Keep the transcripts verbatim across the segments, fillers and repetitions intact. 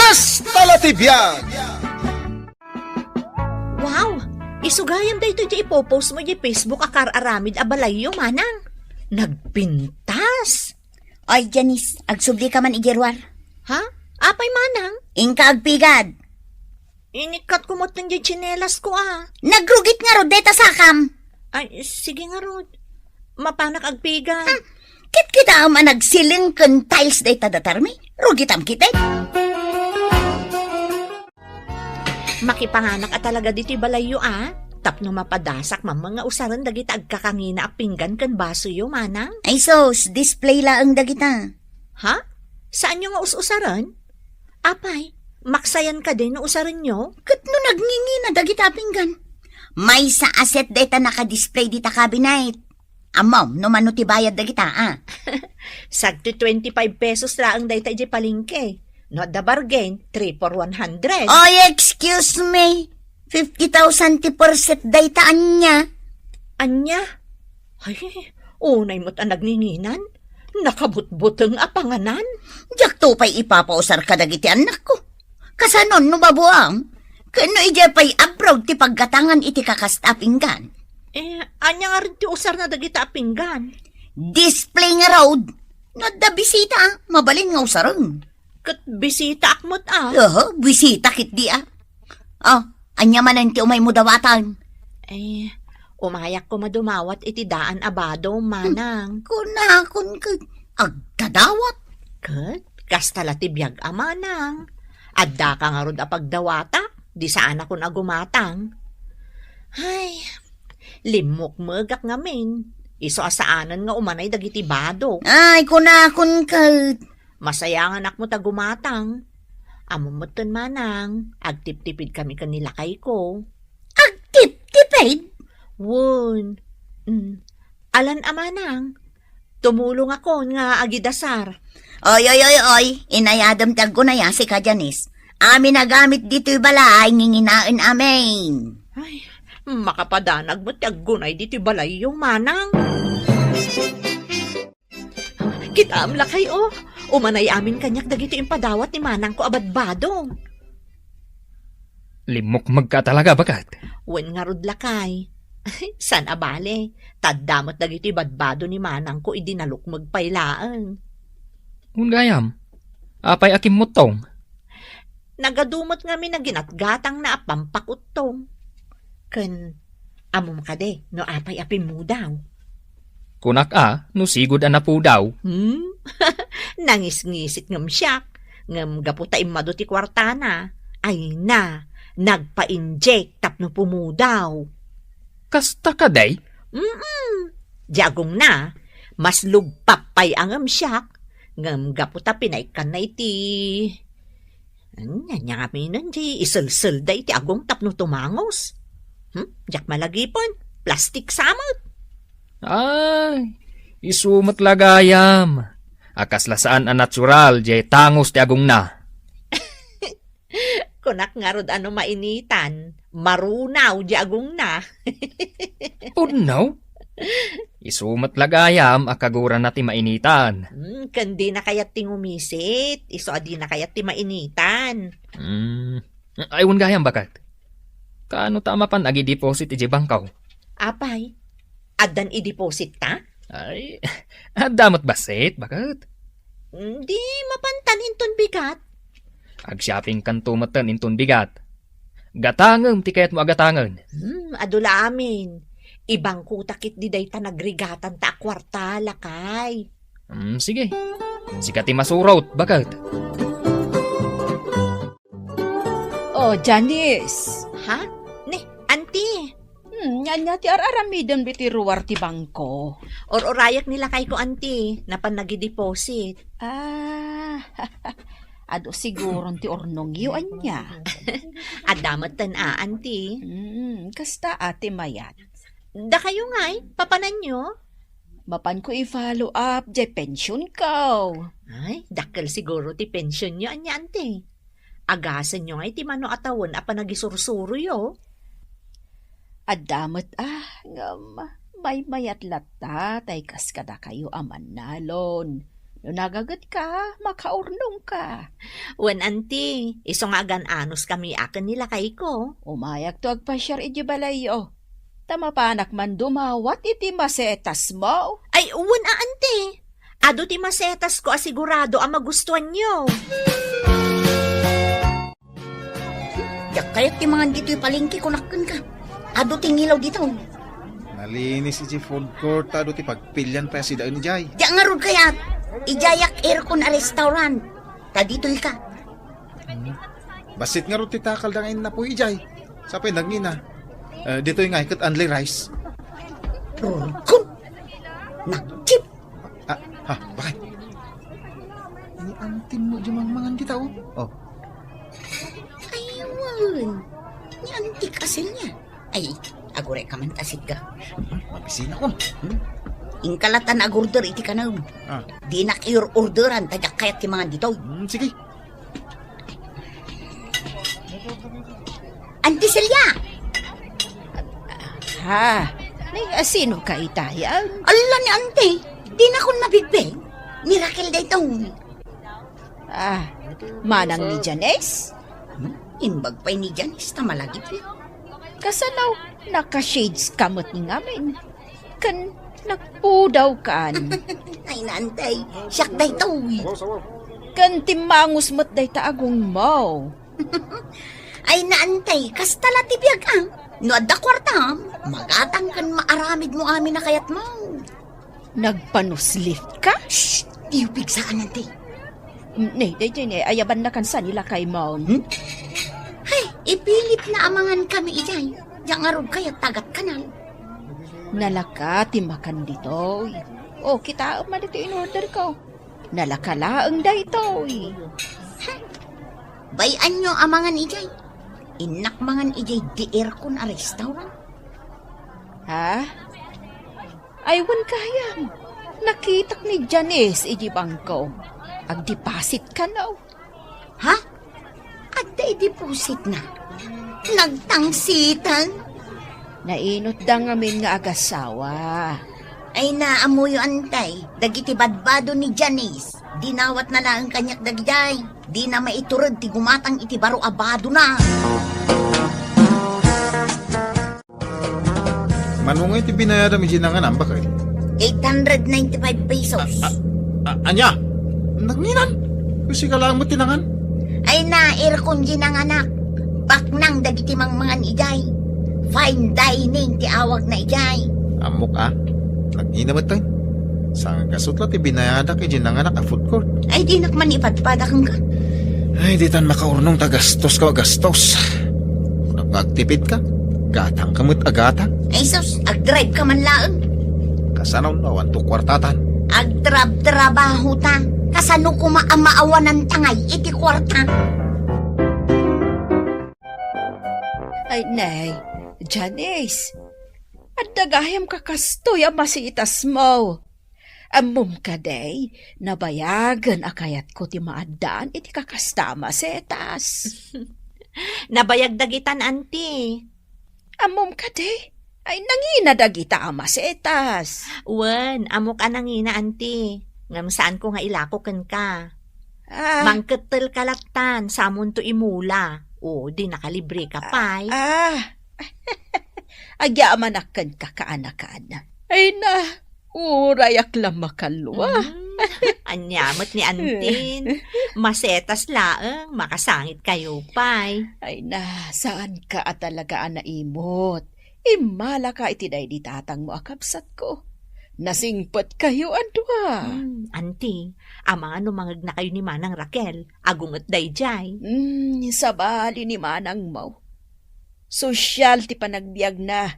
Hasta la ti biag! Wow! Isu gayam daytoy ti ipopost mo iti Facebook a kar-aramid a balayyo, manang. Nagpintas! Ay, Janice, agsubli ka man iti ruar. Ha? Apay, manang? Inka agpigad. Inikkat ko met ti tsinelas ko, ah. Nagrugit ngarud dayta sakam. Ay, sige ngarud. Mapanak agpigad. Hmm. Kitkitaem a nagsiling ken tiles dayta datarmi. Rugitam ketdi. Makipanganak a talaga ditoy balayyo, ah. Tapno mapadasak man nga usaren dagita agkakangina a pinggan ken basoyo, manang. Ay sus, display laeng dagita. Ha? Saanyo nga us-usaren? Apay, maksayan kadi no usarenyo? Ket no nagngingina dagita a pinggan? Maysa a set dayta naka-display dita cabinet. Ammom no mano ti bayad dagita, a? Sagdi twenty-five pesos laeng dayta idiay palengke. No adda bargain, three for one hundred. Oy, excuse me. Fifty thousand ti per set dayta, ania? Ania? Ay, unay met a nagninginan. Nakabutbuteng a panganan. Diakto pay ipapausar kadagiti annakko. Kasanon no babuam? Ken no idiay pay abroad ti paggatangan iti kakasta a pinggan? Eh, ania ngarud ti usarna dagita a pinggan? Display ngarud. No adda bisita, mabalin nga usaren. Ket bisitaak met, a. Oho, bisita ketdi, a. Oh, ania manen ti umaymo dawatan? Eh, umayak koma dumawat iti daan a bado, manang. Kunakon ket agdadawat. Ket kasta la ti biag a manang. Addaka ngarud a pagdawatak, di saanakon a gumatang. Ay, limmukmegak ngamin. Isu a saanen nga umanay dagiti bado. Ay, kunakon ket. Masayanganak met a gumatang. Ammom metten, manang, agtiptipid kami ken ni lakayko. Agtiptipid? Wen. Mm. Alan a manang, tumulongakon nga agidasar. Oy, oy, oy, oy, inayadem ti aggunay a sika, Janice. Amin a gamit ditoy balay, nginginaen amin. Ay, makapadanag met ti aggunay ditoy balayyo, manang. Kitaem lakay, o. Umanay amin kaniak dagitoy impadawat ni manangko a badbado. Limmukmegka talaga, baket? Wen ngarud lakay. Saan a bale, ta adda met dagitoy badbado ni manangko idi nalukmeg pay laeng. Wen gayam, apay a kimmuttong? Nagadu met ngamin a ginatgatangna a pampakuttong. Ken ammom kadi no apay a pimmudaw? Kunak a, no sigud a napudaw. Hmm? Nangisngisit ngem siak, ngem gapu ta immadu ti kuartana, ay na, nagpa-inject tapno pumudaw. Kasta kadi? Mm-mm. Di agongna, mas lugpap pay a ngem siak, ngem gapu ta pinaikkanna iti Ania, ania ngamin ti iselselda iti agong tapno tumangos? Hmm? Diak malagipon, plastik sa met. Ay, isu met la gayam. A kasla saan a natural diay tangos ti agongna. Kunak ngarud a no mainitan, marunaw diay agongna. Pudno? Isu met la gayam a kagurana ti mainitan. Hmm, ken dina kayat ti ngumisit, isu a dina kayat ti mainitan. Hmm. Ay, wen gayam, baket. Kaano ta a mapan agideposit idiay bangko? Apay, addan ideposit ta? Ay, adda met bassit, baket. Hmm, di mapantan inton bigat. Ag-shopping kanto metten inton bigat. Gatangem ti kayatmo a gatangen. Hmm, adu la amin. Ibangkota ketdi dayta nagrigatanta a kuarta, lakay. Hmm, sige. Sika ti masurot, baket. Oh, Janice. Ha? Ni, auntie. Hmm, ania ti ar-aramidem ditoy ruar ti bangko? Or-urayak ni lakayko, auntie. Napan nagideposit. Ah, adu siguron ti urnongyo, ania? Adda metten a, auntie. Hmm, kasta a ti mayat. Dakayo ngay, papananyo? Mapanko i-follow up diay pensionko. Ay, dakkel siguro ti pensionyo, ania, auntie? Agasenyo ngay ti mano a tawen a panagisursuroyo? Adda met, ah, ngem maymayat latta tay kas kadakayo a mannalon. No nagagetka, makaurnongka. Wen, anti, isu nga agan-anos kami aken ni lakayko. Umayakto agpasiar iti balayyo. Ta mapanak man dumawat iti masetasmo. Ay, wen a, anti. Adu ti masetasko a sigurado a magustuanyo. Diak kayat ti mangan ditoy palengke, kunak kenka. Adu ti ngilaw ditoy. Nalinis iti food court, adu ti pagpilian pay a sidaen idiay. Diak ngarud kayat. Idiayak aircon a restaurant. Ta ditoy ka. Hmm. Bassit ngarud ti takal da nga innapuy idiay. Sapay nagngina. Eh, ditoy nga ket only rice. Urkon. Nagtip. Ah, ha, bakit? Ni antim mo di mangmangan dita, oh. Oh. Ay, wen. Ni antik asin niya. Ay, agurek ka man ta sika. Hmm, mabisina ko. Hmm? Inkalatan agurder iti kanam. Ah. Dinak iur-orderan, ta diak kayat ti mangan ditoy. Hmm, sige. Auntie Celia! Ha? Ni, asino ka itayan? Ala ni Auntie, dinakon mabigbig. Ni Raquel daytoy. Ah, manang ni Janice? Hmm? Imbag pay ni Janice ta malagipna. Kasano, naka-shades ka met ngamin? Ken nagpudaw kan. Ay, naantay. Siak daytoy. Ken timmangus met dayta agungmo. Ay, naantay. Kasta la ti biag, ah. No adda kuartam, magatang ken maaramid mo amin a kayatmo. Nagpanuslit ka? Shh! Diyo pigsaan, anti. Ne, daytoy ne, ayabanna kan sa ni lakaymo. Hmm? Hay, ipilit na amangan kami idiay. Diak ngarud kayat tagat kanal. Nalaka ti makan ditoy. O, kitaem man ditoy in-order ko. Nalaka laeng daytoy. Bay-anyo amangan idiay. Innak mangan idiay di aircon a restaurant. Ha? Ay, wen gayam. Nakitak ni Janice iti bangko. Agdeposit kano? Ha? Adda idepositna? Nagtangsitan? Nainutda ngamin nga agasawa. Ay, naammoyo, antay. Dagiti badbado ni Janice. Dinawatna laeng kaniak dagidiay. Dina maitured ti gumatang iti baro a badona. Mano ngay ti binayadam iti nanganam, baket? Eight hundred ninety-five pesos. A, a, a, ania? Nanginan? Kusika laeng met ti nangan? Ay na, aircon di nanganak. Baknang dagiti mangmangan idiay. Fine dining ti awagna idiay. Ammok a. Nangina met tayo. Sangkasut la ti binayadak iti nanganak a food court. Ay, dinak man ipadpada kenka. Ay, ditan makaurnong ta gastos ka, gastos. Kunam nga agtipid ka, gatang ka met a gatang. Ay, sus, agdrive ka man laeng. Kasano no awan to kuartatan? Agtrab-trabaho ta. Kasano kuma a maawanan tangay iti kuarta? Ay, nay, Janice, adda gayam kakastoy a masitasmo. Ammom kadi, nabayagen a kayatko ti maaddaan iti kakasta a masetas. Nabayag dagitan, anti. Ammom kadi, ay nangina dagita a masetas. Wen, ammok a nangina, anti. Ngem saanko nga ilako kenka. Ah. Mangkettel ka lattan, samonto imula. O, di nakalibre ka pay. Ah. Agyamanak kenka, kaanakan. Ay na, urayak la makalua. Mm. Ania met ni antin. Masetas laeng, makasangit kayo pay. Ay na, saan ka a talaga a naimot? Immalaka iti daydi tatangmo a kabsatko. Nasingpet kayo a dua. Hmm, anti, amangan no mangegna kayo ni Manang Raquel, agunget daydiay. Hmm, sabali ni manangmo. Sosyal ti panagbiagna.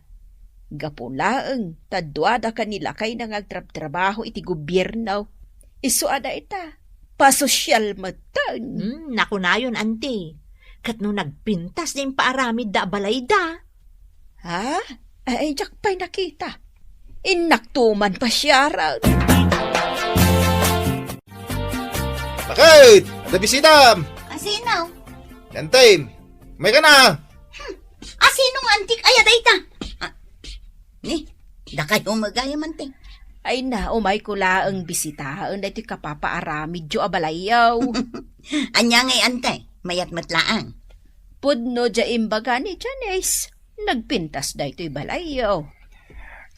Gapu laeng, ta duadaka ni lakayna nga agtrabtrabaho iti gobierno. Isu a dayta, pasosyal metten. Hmm, nakunayon, anti. Ket no nagpintas ti impaaramidda a balayda. Ha? Ay, diak pay nakita. Innak tuman pasiaran. Bakit? Ada bisitam? Asino? Yantem. May ka na. Hmm. Asino nga antik aya dayta? Ah, ni, dakayo magayam, anti. Ay na, umayko laeng bisitaen daytoy kapapaaramidyo a balayyo. Ania ngay, ante? Mayat met laeng. Pudno diay imbaga ni Janice. Nagpintas daytoy balayyo.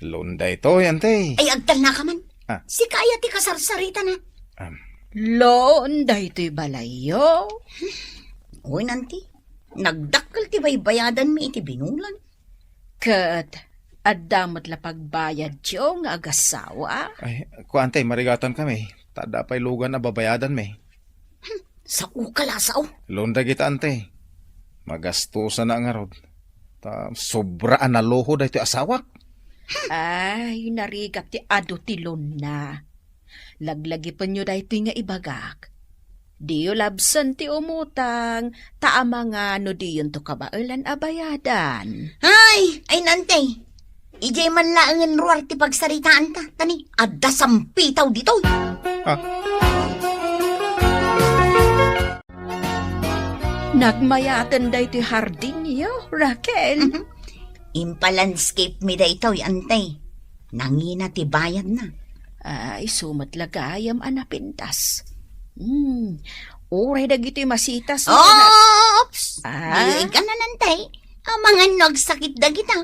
Loan daytoy, ante. Ay, agtalnaka man. Ah. Sika aya ti kasarsaritana. Am. Loan daytoy balayyo? Wen, ante. Nagdakkel ti baybayadanmi iti binulan. Ket adda met la pagbayadyo nga agassawa? Ay, kuante, marigatankami. Ta adda pay lugan a babayadanmi. Saoka la, sao? Loan dagita, ante. Magastosan ngarud. Ta sobra a naluho daytoy asawak. Ay, narigat ti adu ti loanna. Laglagipenyo daytoy nga ibagak. Diyo labsen ti umutang, ta amangan no diyonto kabaelan a bayadan. Ay, ay, nante. Idiay man laengen ruar ti pagsaritaanta, ta ni, adda sampitaw ditoy. Ah. Nagmayaten daytoy hardinyo, Raquel. Mhm. Impalandscape mi daytoy, ante. Nangina ti bayadna. Ay, isu met la gayam a napintas. Hmm, uray dagitoy masitas. Oops! Ah? Di ka na, ante. Amangan no agsakit dagita.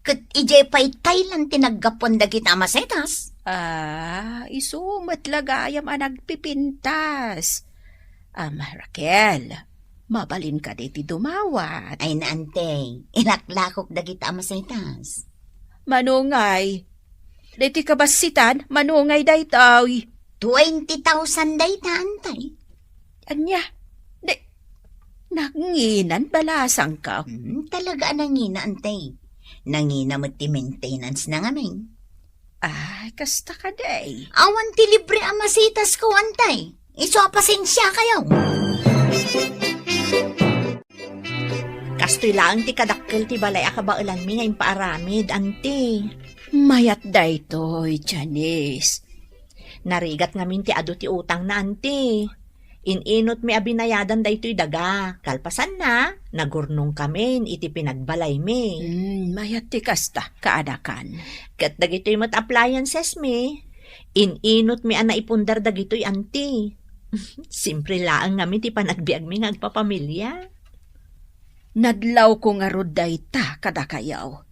Ket idiay pay Thailand ti naggapuan dagita a masitas. Ah, isu met la gayam a nagpipintas. Am, Raquel, mabalin kadi ti dumawat? Ay, naantay. Ilaklakok dagita a masitas. Manungay. Daytoy kabassitan, manungay daytoy. Twenty thousand dayta, antay. Ania? Di, nanginan balasangko. Hmm, talaga a nangina, antay. Nangina met ti maintenance na ngamin. Ay, kasta kadi. Awan ti libre a masitas ko, antay. Isu a pasensia kayo. Kastoy laeng ti kadakkel ti balay a kabaelanmi nga impaaramid, anti. Mayat daytoy, Janice. Narigat ngamin ti adu ti utangna, anti. In-inutmi a binayadan daytoy daga. Kalpasanna, nagurnongkamin iti pinagbalaymi. Hmm, mayat ti kasta, kaanakan. Ket dagitoy met appliancesmi, in-inutmi a naipundar dagitoy, anti. Simpre laeng ngamin ti panagbiagmi nga agpapamilia. Nadlawko ngarud dayta kadakayo.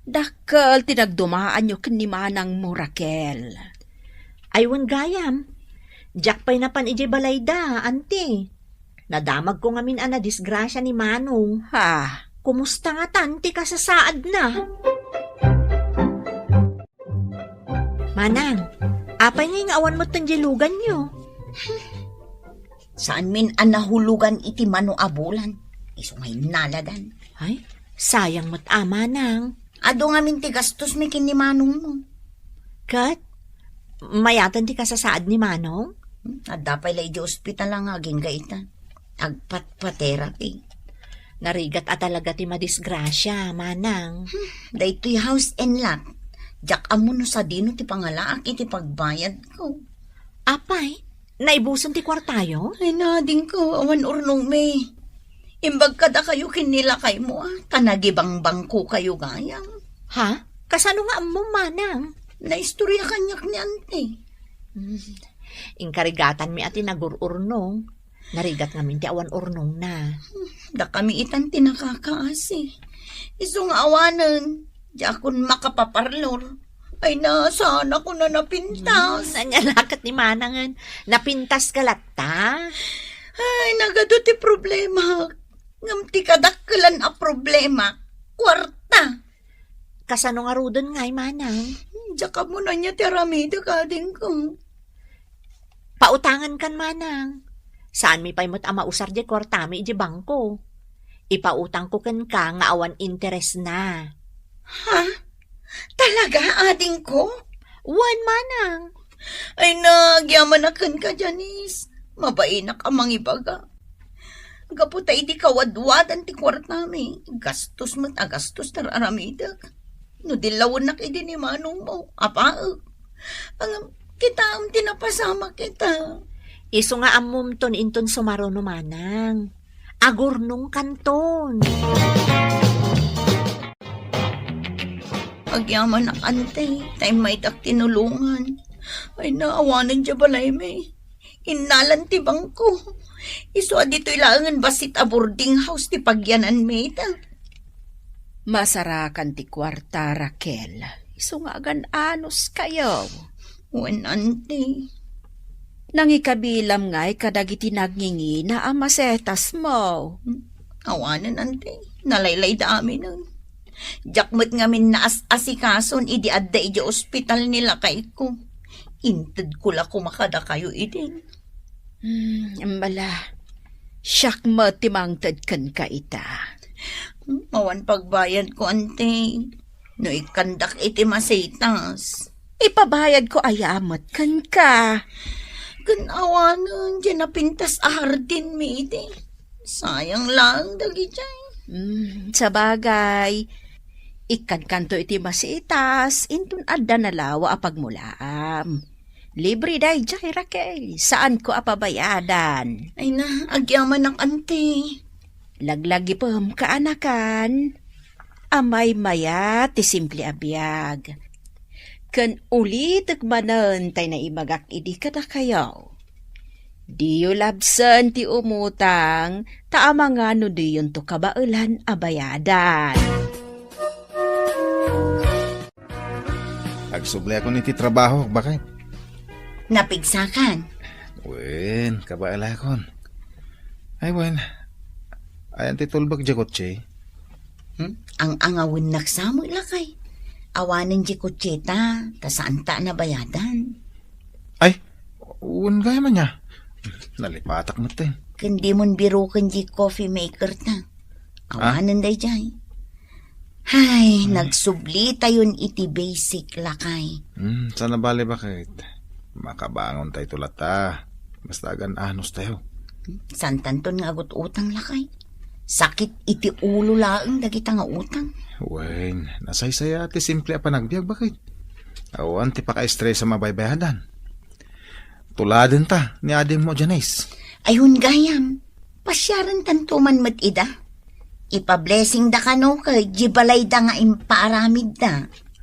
Dakkel ti nagdumaanyo ken ni manangmo, Raquel. Ay, wen gayam. Diak pay napan idiay balayda, anti. Nadamagko ngamin a nadisgrasia ni Manong. Ha? Kumusta ngatan ti kasasaadna? Manang, apay ngay nga awan metten diay luganyo? Saanmin a nahulugan iti mano a bulan. Isu nga innaladan. Ay, sayang met a, Manang. Adu ngamin ti gastosmi ken ni Manongmo. Ket, mayaten ti kasasaad ni Manong? Hmm, adda pay la idiay ospital nga agingga ita. Agpatpaterapi. Narigat a talaga ti madisgrasia, Manang. Hmm, daytoy house and lot. Diak ammo no sadino ti pangalaak iti pagbayadko. Apay, naibusen ti kuartayo? Ay, nadingko, awan urnongmi. Imbag kadakayo ken ni lakaymo, a, ta nagibangbangko kayo gayam. Ha? Kasano nga ammom, Manang? Naistorya kaniak ni anti. Hmm. Inkarigatanmi a ti nagur-urnong. Narigat ngamin ti awan urnongna. Dakami itan ti nakakaasi. Isu nga awanen, diakon makapaparlor. Ay, nasaanakon a napintas. Hmm, ania la ket ni Manangen, napintaska latta? Ay, nagadu ti problema. Ngem ti kadakkelan a problema, kuarta. Kasano ngaruden ngay, Manang? Diak ammo no ania ti aramidek, adingko. Pautangenkan, Manang. Saanmi pay met a mausar diay kuartami idiay bangko. Ipautangko kenka nga awan interesna. Ha? Talaga, adingko? Wen, Manang. Ay, nagyamanak kenka, Janice. Mabainak a mangibaga. Gapu ta idi kawadwadan ti kuartami, gastos met a gastos ti ar-aramidek. No dillawennak idi ni manongmo, apaek. Ngem, kitaem ti napasamak ita. Isu nga ammomton inton sumaruno, Manang. Agurnongkanton. Agyamanak, ante, ta immaydak tinulongan. Ay, naawanan diay balaymi. Innalan ti bangko. Isu a ditoy laengen bassit a boarding house ti pagyananmi ita. Masarakan ti kuarta, Raquel. Isu nga agan-anos kayo. Wen, ante. Nangikabilam ngay kadagiti nagngingina a masetasmo. Awanen, ante. Nalaylayda aminen. Diak met ngamin naas-asikason idi adda idiay ospital ni lakayko. Intedko la koma kadakayo idi. Hmm, imbala. Siak met ti mangted kenka ita. Hmm, awan pagbayadko, ante. No ikkandak iti masitas, ipabayadko aya met kenka. Ken awanen diay napintas a hardinmi idi. Sayang laeng dagijay. Hmm, sabagay. Ikkankanto iti masitas, inton adda nalawa a pagmulaam. Libre daydiay, Raquel. Saanko a pabayadan. Ay na, agyamanak, ante. Laglagipem, kaanakan. Amaymaya ti simple a biag. Ken ulitek manen tay naibagak idi kadakayo. Diyo labsen ti umutang, ta amangan no diyonto kabaelan a bayadan. Agsubliakon iti trabaho, baket. Napigsakan? Wen, kabaelakon. Ay, wen. Ayan ti tulbek diay kotse. Hmm? Ang angawennak sa met, lakay. Awanen diay kotseta, ta saanta a nabayadan. Ay, wen gayam ania. Nalipatak met, eh. Ken dimon biroken diay coffee maker ta. Ah? Awanen daydiay. Ay, hmm. Nagsublitayon iti basic, lakay. Hmm, saan a bale, baket? Makabangon tayo tulata. Basta agan-anos tayo. Santanton nga agut-utang, lakay. Sakit iti ulo laeng dagita nga utang. Wen, nasaysaya ti simple a panagbiag, baket. Awan ti paka-stress a mabaybayadan. Tuladen ta ni adingmo, Janice. Ay, wen gayam. Pasiaren tanto man met ida. Ipa-blessing da kano ket di balayda nga impaaramidda.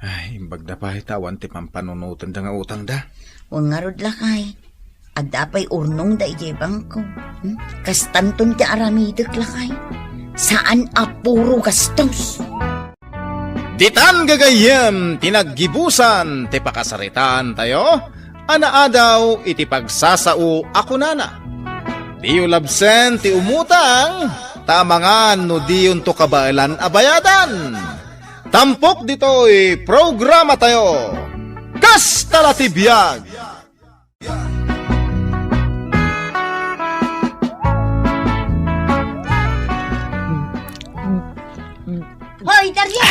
Ay, imbagda pay ta awan ti pampanunotenda nga utangda. Wen ngarud, lakay. Adda pay urnongda idiay bangko. Hmm? Kastanton ti aramidek, lakay. Saan a puro gastos. Ditan gagayyem ti naggibusan ti pakasaritaan tayo a naadaw iti pagsasao a kunana, "Diyo labsen ti umutang, ta amangan no diyonto kabaelan a bayadan." Tampok ditoy programa tayo. Kasta la ti biag. Hoy, Dario!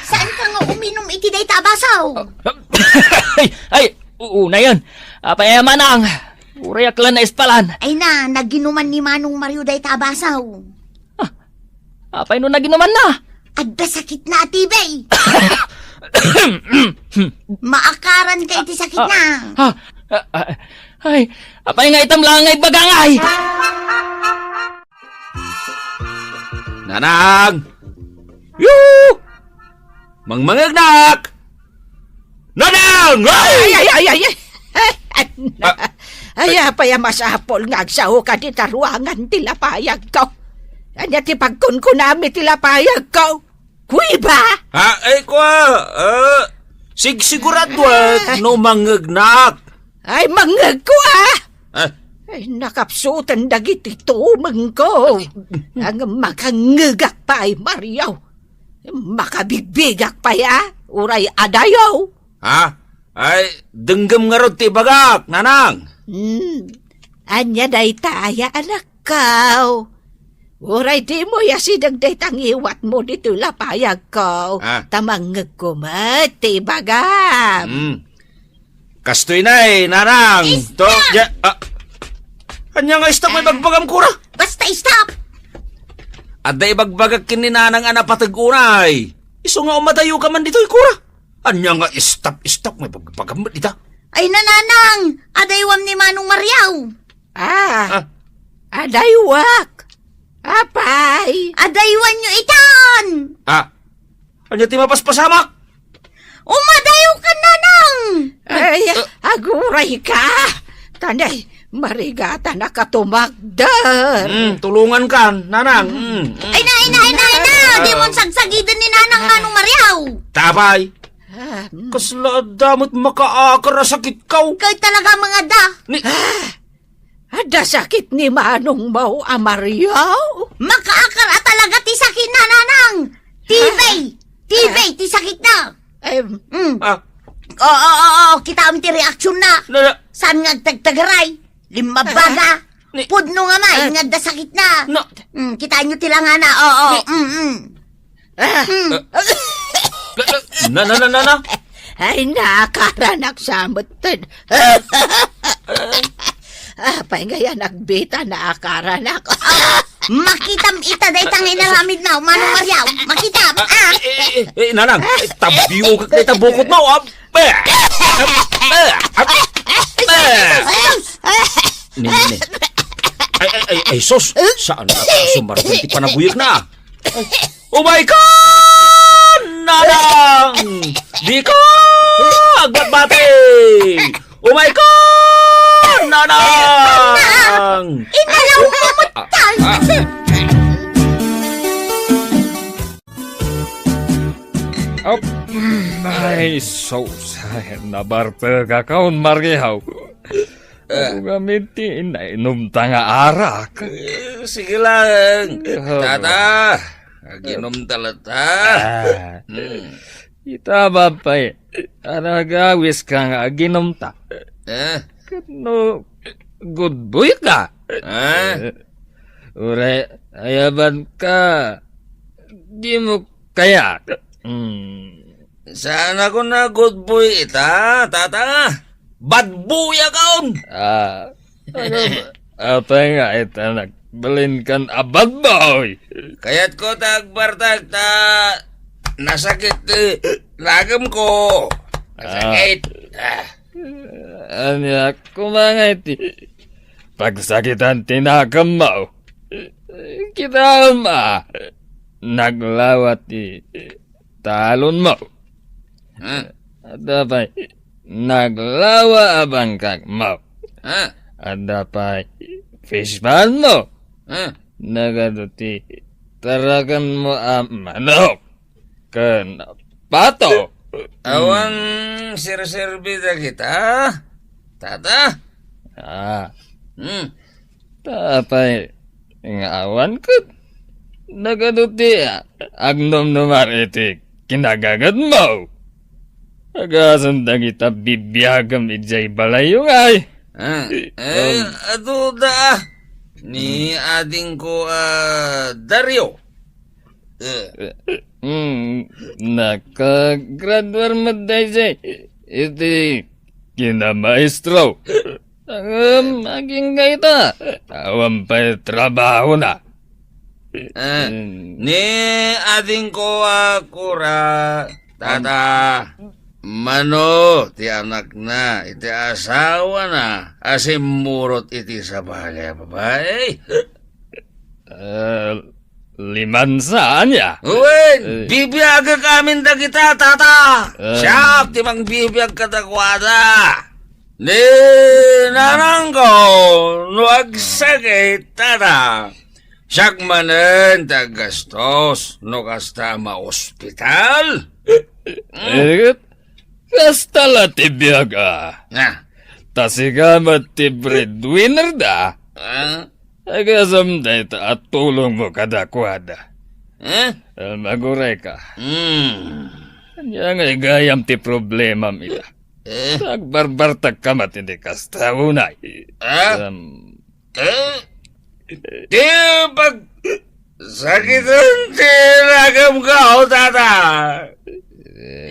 Saan ka nga uminom iti dayta a baso? Ay, ay, unayen. Apay a manang. Uray ak la naispalan. Ay na, naginuman ni Manong Mario dayta a baso. Ah, apay no naginumanna? Adda sakitna a T B. Maakaran ka iti sakitna. Ah, ah, ah, ay, apay nga itam lang nga ibagangay? Nanang! Yoo! Mangmangegnak! Nanang! Ay! Ay, ay, ay, ay, ay! Ah. Ay, apay a masapul nga agsaoka dita ruangan ti lapayagko? Ania ti pagkunkunam iti lapayagko? Kuiba? Ah, ay, kua, ah, sigsiguraduak no mangngegnak. Ay, mangngegko, ah! Ah. Ay, nakapsuten dagiti tumengko. Ang makangngegak pay, Mario. Makabigbigak pay, ah, uray adayo. Ha? Ay, denggem ngarud ti ibagak, nanang. Hmm. Ania dayta aya, anakko? Uray dimo asideg dayta ngiwatmo ditoy lapayagko, ah, ta mangngegko met ti ibagam. Hmm. Kastoy nay, nanang. Stop! To, ya, ah. Ania nga stop nga ibagbagam, kua? Basta stop! Adda ibagbagak ken ni nanang a napateg unay. Isu nga umadayoka man ditoy, kua. Ania nga stop, stop nga ibagbagam met ita? Ay, nanang, adaywam ni Manong Mario. Ah, ah, adaywak. Apay? Adaywanyo itan! Ah, ania ti mapaspasamak? Umadayo ka, Nanang! Ay, agurayka! Tanay, marigatanak a tumagder. Mm, tulungankan, Nanang. Mm, mm. Ay na, ay na, ay na, ay na! Di mo sagsagiden ni Nanang Manong Mariaw! Tapay! Ah, mm. Kasla adda met makaakar a sakitko. Kay talaga, mga da. Ni- Ah, adda sakit ni manongmo a Mario? Makaakar a talaga ti sakitna, Nanang. T B. Ah. T B Ah. ti sakitna. Em. Mm. Ah. Oo, oo, oo. Kitaem ti reaksyonna. Na, na. Saan nga agtagtagaray? Limmabaga. Ah. Ni- Pudno nga may, Ah. nga adda sakitna. No. Mm, kitaenyo ti langana. Oo, Ni- mm, mm. Ah. Hmm. Na, na, na, na, na? Ay, naakaranak sa metten. Apay nga yan, nagbita, naakaranak. Ah, makitam ita dayta nga inaramidna, Manong Mariaw. Makitam, ah. Eh, eh, eh, eh, Nanang, eh, tabiokak dayta bukotmo, ah. Ni, ni, ni. Ay, ay, ay, ay, sus! Saan ka sumardeng ti panaguyekna? Umay ka, Nanang! Di ka agbatbati! Umay ka, Nanang! Inalaw mo, ah, ah. Op. Ay, sus. Ay, nabartekakon, Mariaw. Ah. Adu ngamin ti nainomta nga arak. Eh, sige lang. Ah. Tata, aginomta latta. Ah. Hmm. Ita, Bapay, aragawiska nga aginomta. Ah. Ket no, good boy ka. Ah. Eh, uray, ayabanka. Dimo kaya. Hmm. Saan ako na good boy ita, tata? Bad boy akon! Ah, ano ba? Apay nga ita nagbalinkan a bad boy? Kayatko ta agbartak ta nasakit ti lagem ko. Nasakit. Ah. Ah. Ania, koma nga iti pagsakitan ti nagemmo. Kitaem a naglawa ti talonmo. Ah. Adda pay naglawa a bangkagmo. Ah. Adda pay fishpanmo. Ah. Nagadu ti tarakenmo a manok ken pato. Awan serserbi dagita, tata? Ah. Hmm. Apay nga awan ket nagadu ti agnomnomar iti kinagagedmo. Agasem dagita bibiagem idiay balayyo ngay. Ah, eh, um, adu da, ah. Ni adingko, ah, Dario. Eh. Mm, nakagraduar met daydiay iti kinamaestro. Ngem agingga ita, awan pay trabahona. Eh, mm. Ni adingko a kura, tata, mano ti anakna iti asawana a simmurot iti sabali a babai? Eh, limansa, ania? Wen, eh, bibiagek amin dagita, tata. Eh. Siak ti mangbibiag kadakuada. Ni nanangko, no agsakit, tata, siak manen ti aggastos no kasta a maospital. Eh, kasta la ti biag, a. Ah. Ta sika met ti breadwinner da. Ah? Agasem dayta a tulongmo kadakuada. Eh? Ah, agurayka. Hmm. Ania nga igayam ti problemam ita? Eh? Agbarbartakka met iti kasta unay. Ah? Um, Eh? Ti pag-, sakiten ti lagem ko, tata.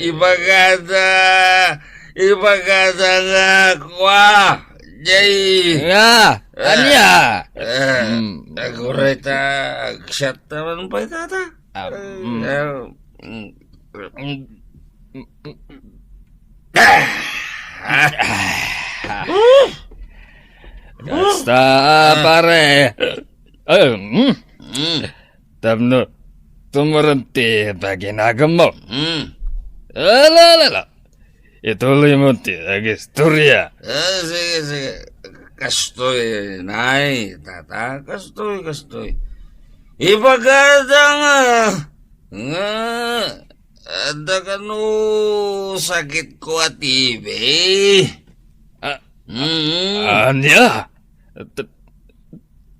Ibagada, ibagada nga kua, jay. Nga, eh, ania? Eh, hmm. Agurayta, agsiat taman pay, tata. Ah, mm. Eh, mm. Kasta, pare. Eh, mm. Mm. Tapno tumuron ti paginagummo. Mm. Ala, ala, ala. Ituloy mo ti agistorya. Ah, sige, sige. Kastoy, nay, tata. Kastoy, kastoy. Ibagada nga, nga, adda kano sakit ko a T B. Ah, Mm. Ania? T-,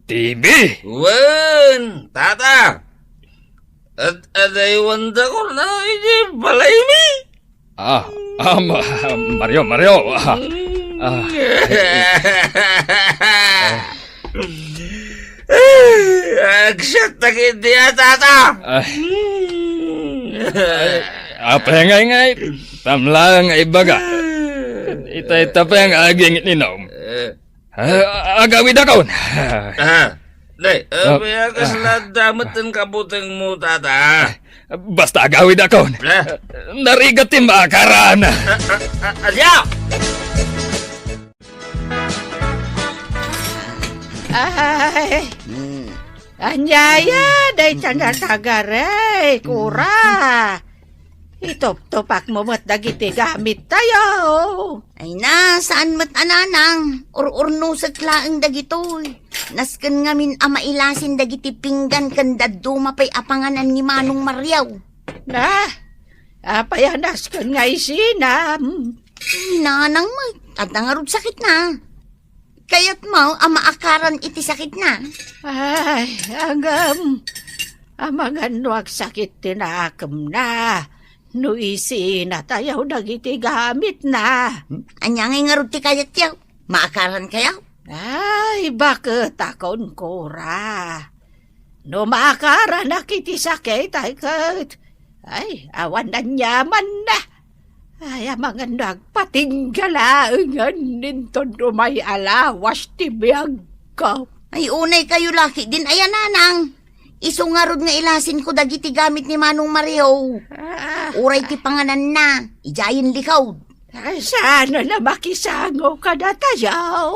T B? Wen, tata. At adaywanda ko na iti balaymi. Ah, ah, Ma-, Mario, Mario. Ah, ah. Ay, agsat ta kiti a tata. Ay. Ay, apay ngay ngay, tamla nga ibaga. Ita, ita pa nga aging inom. Eh. Ah, agawid akon. Ah, nay, ah, ah, may agas ah. Lada met ten kabuteng mo, tata. Basta agawid akon. Ah. Narigat ti maakaran. Ah, ah, ah, ah, ya! Ay, Hmm. Ania ya, dayta natagaray, kura. Ituptupak mo met dagiti gamit tayo. Ay na, saan met a nanang, ur-urnusek laeng dagitoy. Nasken ngamin a mailasin dagiti pinggan ken dadduma pay a panganan ni Manong Mario. Na, apay a nasken nga isinam? Ni nanang met, adda ngarud sakitna. Kayatmo a maakaran iti sakitna? Ay, agam, amangan no agsakit ti nakemna, no isina tayo dagiti gamitna. Hmm? Ania ngay ngarud ti kayatyo? Maakaran kayo? Ay, baket a kunkura. No maakaranak iti sakit, ay ket, ay, awan aniamanna. Ay, amangan no agpatingga laengen inton umay a lawas ti biagko. Ay, unay kayo laki din, aya nanang. Isu ngarud nga ilasin ko dagiti gamit ni Manong Mario. Ah. Uray ti pangananna, idiayen likod. Ay, saan a makisango kadatayo?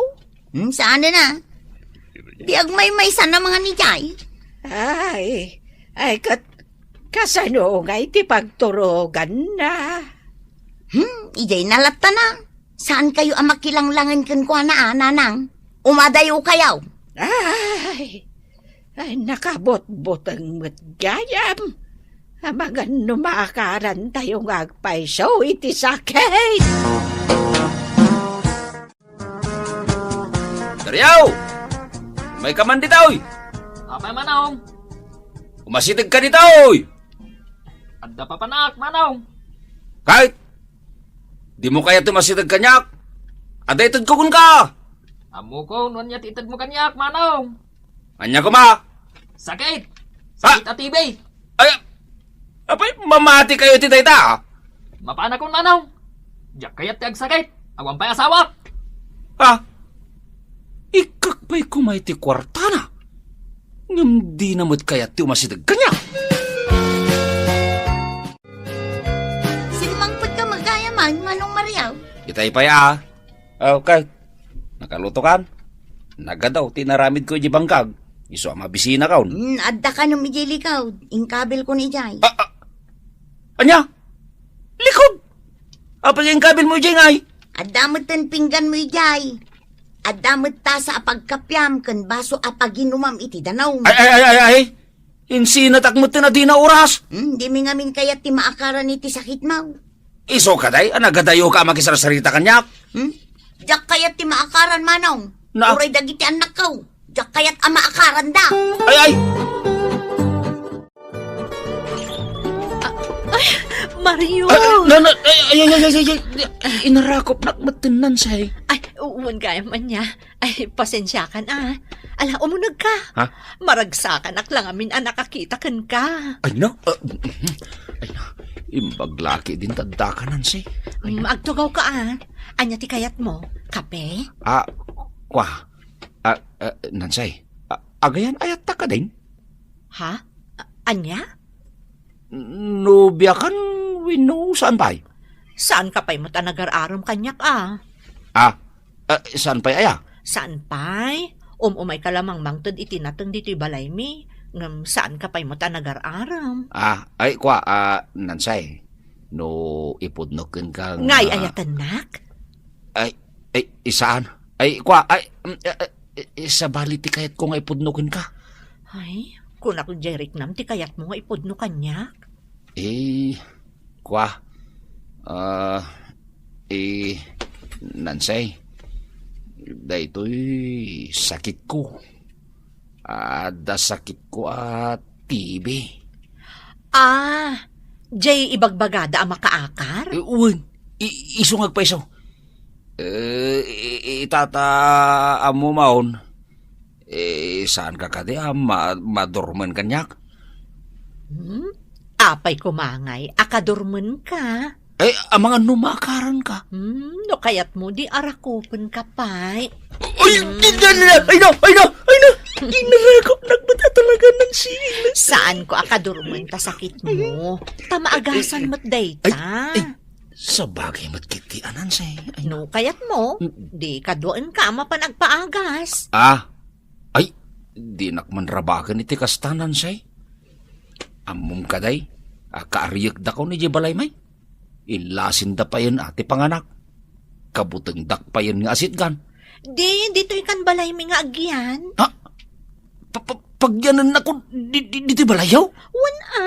Hmm, saan na? Di agmaymaysan a mangan idiay? Ay, ay, kat-, kasano ngay ti pagturoganna? Hmm, idiay na latta na. Saan kayo a makilanglangen kenkuana, a, nanang? Umadayo kayo. Ay, ay, nakabutbuteng met gayam. Amangan no maakaran tayo nga agpayso iti sakit. Dariaw! May ka man ditoy! Apay, Manong? Umasiteg ka ditoy! Adda papanak, Manong. Kay, di mo kayat umasiteg kaniak? Adda itedko kenka! Ammokon no ania ti itedmo kaniak, Manong. Ania koma? Sakit! Ha? Sakit a T B! Ay, apay, mamati kayo ti dayta, ah? Mapanakon, Manong. Diak kayat ti agsakit. Awan pay asawak. Ha? Ikkak pay kumay ti kuartana. Ngem dina met kayat ti umasideg kaniak. Simmangpet ka met gayam, Manong Mario. Itay pay, ah. Ah, okay. Nakaluto kan? Nagadaw ti inaramid ko iti bangkag. Isu a mabisina kaon. Hmm, adda kanem idiay likod. Inkabil ko ni idiay. Ah, ah. Ania? Likod? Apay nga inkabil mo idiay ngay? Adda met ten pinggan mo idiay. Adda met tasa a pagkapiam ken baso a paginumam iti danum. Ay, ay, ay, ay, ay. Insinatak met ten a dina oras. Hmm, di mi ngamin kayat ti maakaran iti sakit mo. Isu ka, day, a nagadayo ka a makisarsarita kaniak? Hmm? Diak kayat ti maakaran, Manong. Na? Uray dagiti annakko. Diak kayat a maakaranda. Ay, ay! Ah, ay, Mario! Ah, na, na, ay, ay, ay, ay, ay, ay, inarakopnak met ten, Nansay. Ay, uwan gayam ania. Ay, pasensiakan, ah. Ala, umuneg ka. Ha? Maragsakanak la ngamin a nakakita kenka. Ay, na? Ah, ay, na. Imbag laki din tadda ka, Nansay. Ay, Mm, na. Agtugaw ka, ah. Ania ti kayat mo? Kape? Ah, kwa. Ah, ah, Nansay. Ah, agayan, ayatta ka din? Ha? A-, ania? Nobia kan wenno saan pay? Saan ka pay met a nagar-arem kaniak, a? Ah, eh, saan pay aya? Saan pay? Um-umay ka la mangted iti nateng ditoy balaymi, ngem saan ka pay met a nagar-arem. Ah, ay, kwa, ah, Nansay. No ipudno kenka nga Ngay-ayatennak? Ay, ay, saan? Ay, kua, ay, mm, eh, eh, eh, sabali ti kayatko nga ipudno kenka. Ay, kunak, Jeric, nam ti kayatmo nga ipudno kaniak? Eh, kua, ah, eh, Nansay, daytoy sakitko. Adda sakitko a T B. Ah, jay ibagbagada a makaakar? Eh, wen, i-, isu nga agpaiso. Eh, i-, i-, itata ammo maon. Eh, saanka kadi a ma-, madurmen kaniak? Hmm? Apay koma ngay a kadurmenka? Eh, amangan no maakaranka. Hmm, no kayatmo, di arakupenka pay. Ay, Hmm. di na, ay na, ay na, ay na. Di na rakupnak met a talaga, Nansay. Saanko a kadurmen ta sakitmo. Ta maagasan met dayta. Ay, ay, sabagay met ketdi a, Nansay. Ay, No kayatmo, Hmm. di kaduaenka a mapan agpaagas. Ah, ay, dinak man rabaken iti kasta, Nansay. Ammom kadi a kaariyekdakon idiay balaymi? Inlasinda payen a ti panganak. Kabutengdak payen nga asitgan. Di, ditoy kan balaymi nga agyan. Ha? Pa-, pa-, pagyanennakon di, di, ditoy balayyo? Wen a.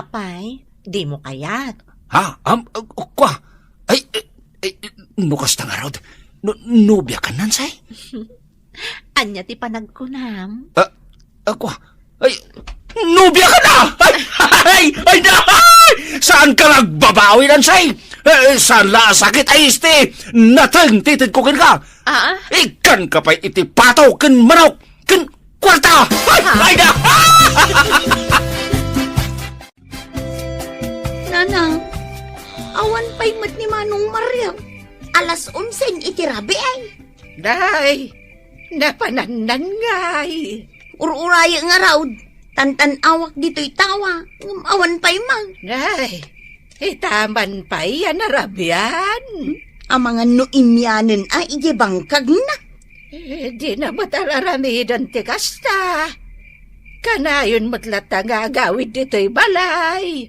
Apay, dimo kayat? Ha? Am, uh, kua? Ay, ay, ay, no kasta ngarud, no, nobiakan, Nansay? Ania ti panagkunam? Ah, ah, kua? Ay, nobiakan na! Ay, ay, ay, na! Ay! Saanka nga agbabawi, Nansay? Eh, saan la a sakit a isti? Nateng ti itedko kenka. Ah? Ikkanka pay iti pato ken manok ken kuarta! Ay, Ha? ay, na! Nanang, awan pay met ni Manong Mario. Alas onse iti rabii ay. Day, napanannan ngay. Ur-urayek ngarud, tantan-awak ditoy tawa, ngem awan pay man. Day, ita man pay a narabian. Amangan no immianen a idiay bangkagna. Eh, di na met ar-aramiden ti kasta. Kanayon met latta nga agawid ditoy balay.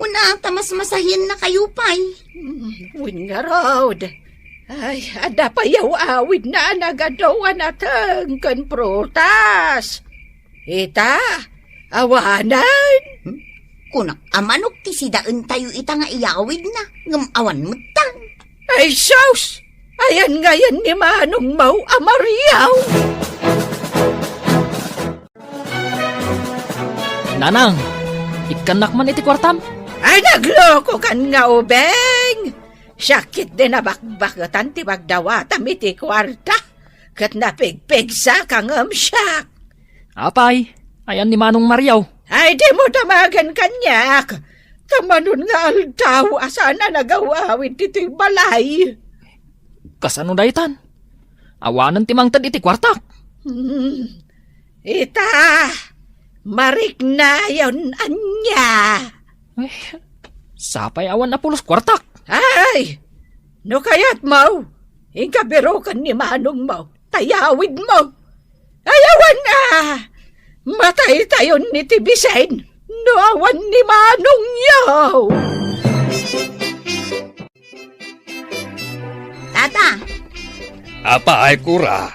Una, ta mas masahiennakayo pay. Hmm, wen ngarud. Ay, adda pay aw-awidna a nagadu a nateng ken prutas. Ita, awanen. Hmm? Kunak a manok ti sidaentayo ita nga iyawidna, ngem awan metten. Ay, sus! Ayan ngayen ni Manong Mau a Mariaw. Nanang, ikkannak man iti kuartam? Ay, naglokokan nga ubing! Siak ketdi nabakbaketan ti pagdawatam iti kuarta, ket napigpigsa ka ngem siak. Apay, ayan ni Manong Mario? Ay, dimo damagen kaniak. Ta manon nga aldaw a saan a nagaw-awid ditoy balay. Kasano daytan? Awanen ti mangted iti kuartak. Hmm. Ita, mariknayon ania. Ay, sapay awan a pulos kuartak. Ay, no kayatmo, inka biroken ni manongmo, ta iyawidmo. Ay, awan a! Mataytayon ni ti bisin no awan ni manongyo! Tata! Apay, Kura?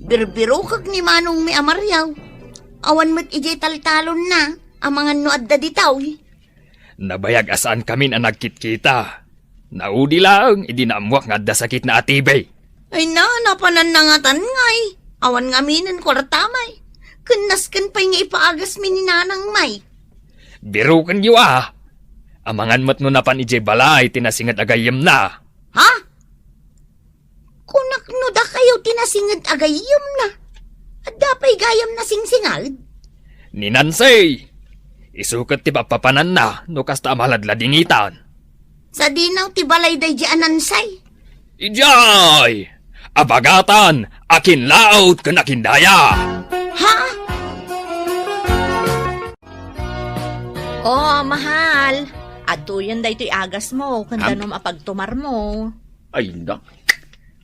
Birbirokek ni manongmi a Mario. Awan met idiay taltalonna, amangan no adda ditoy. Nabayag a saankamin a nagkitkita. Naudi laeng idi naammuak nga adda sakitna a T B. Ay na, napananna ngatan ngay. Awan ngaminen kuarta may. Ken nasken pay nga ipaagasmi ni nanang may. Birokenyo a. Amangan met no napan idiay balay ti nasinget a gayyemna. Ha? Kunak no dakayo ti nasinget a gayyemna. Adda pay gayyemna singsinged? Ni Nancy! Isu ket ti papapananna no kasta a maladladingitan. Sadino ti balay daydi a Nancy? Idiay! Abagatan, akinlaot ken akindaya! Ha? Oh, mahal. Adtoyen daytoy agasmo, ken Am- danum a pagtumarmo. Ay, na.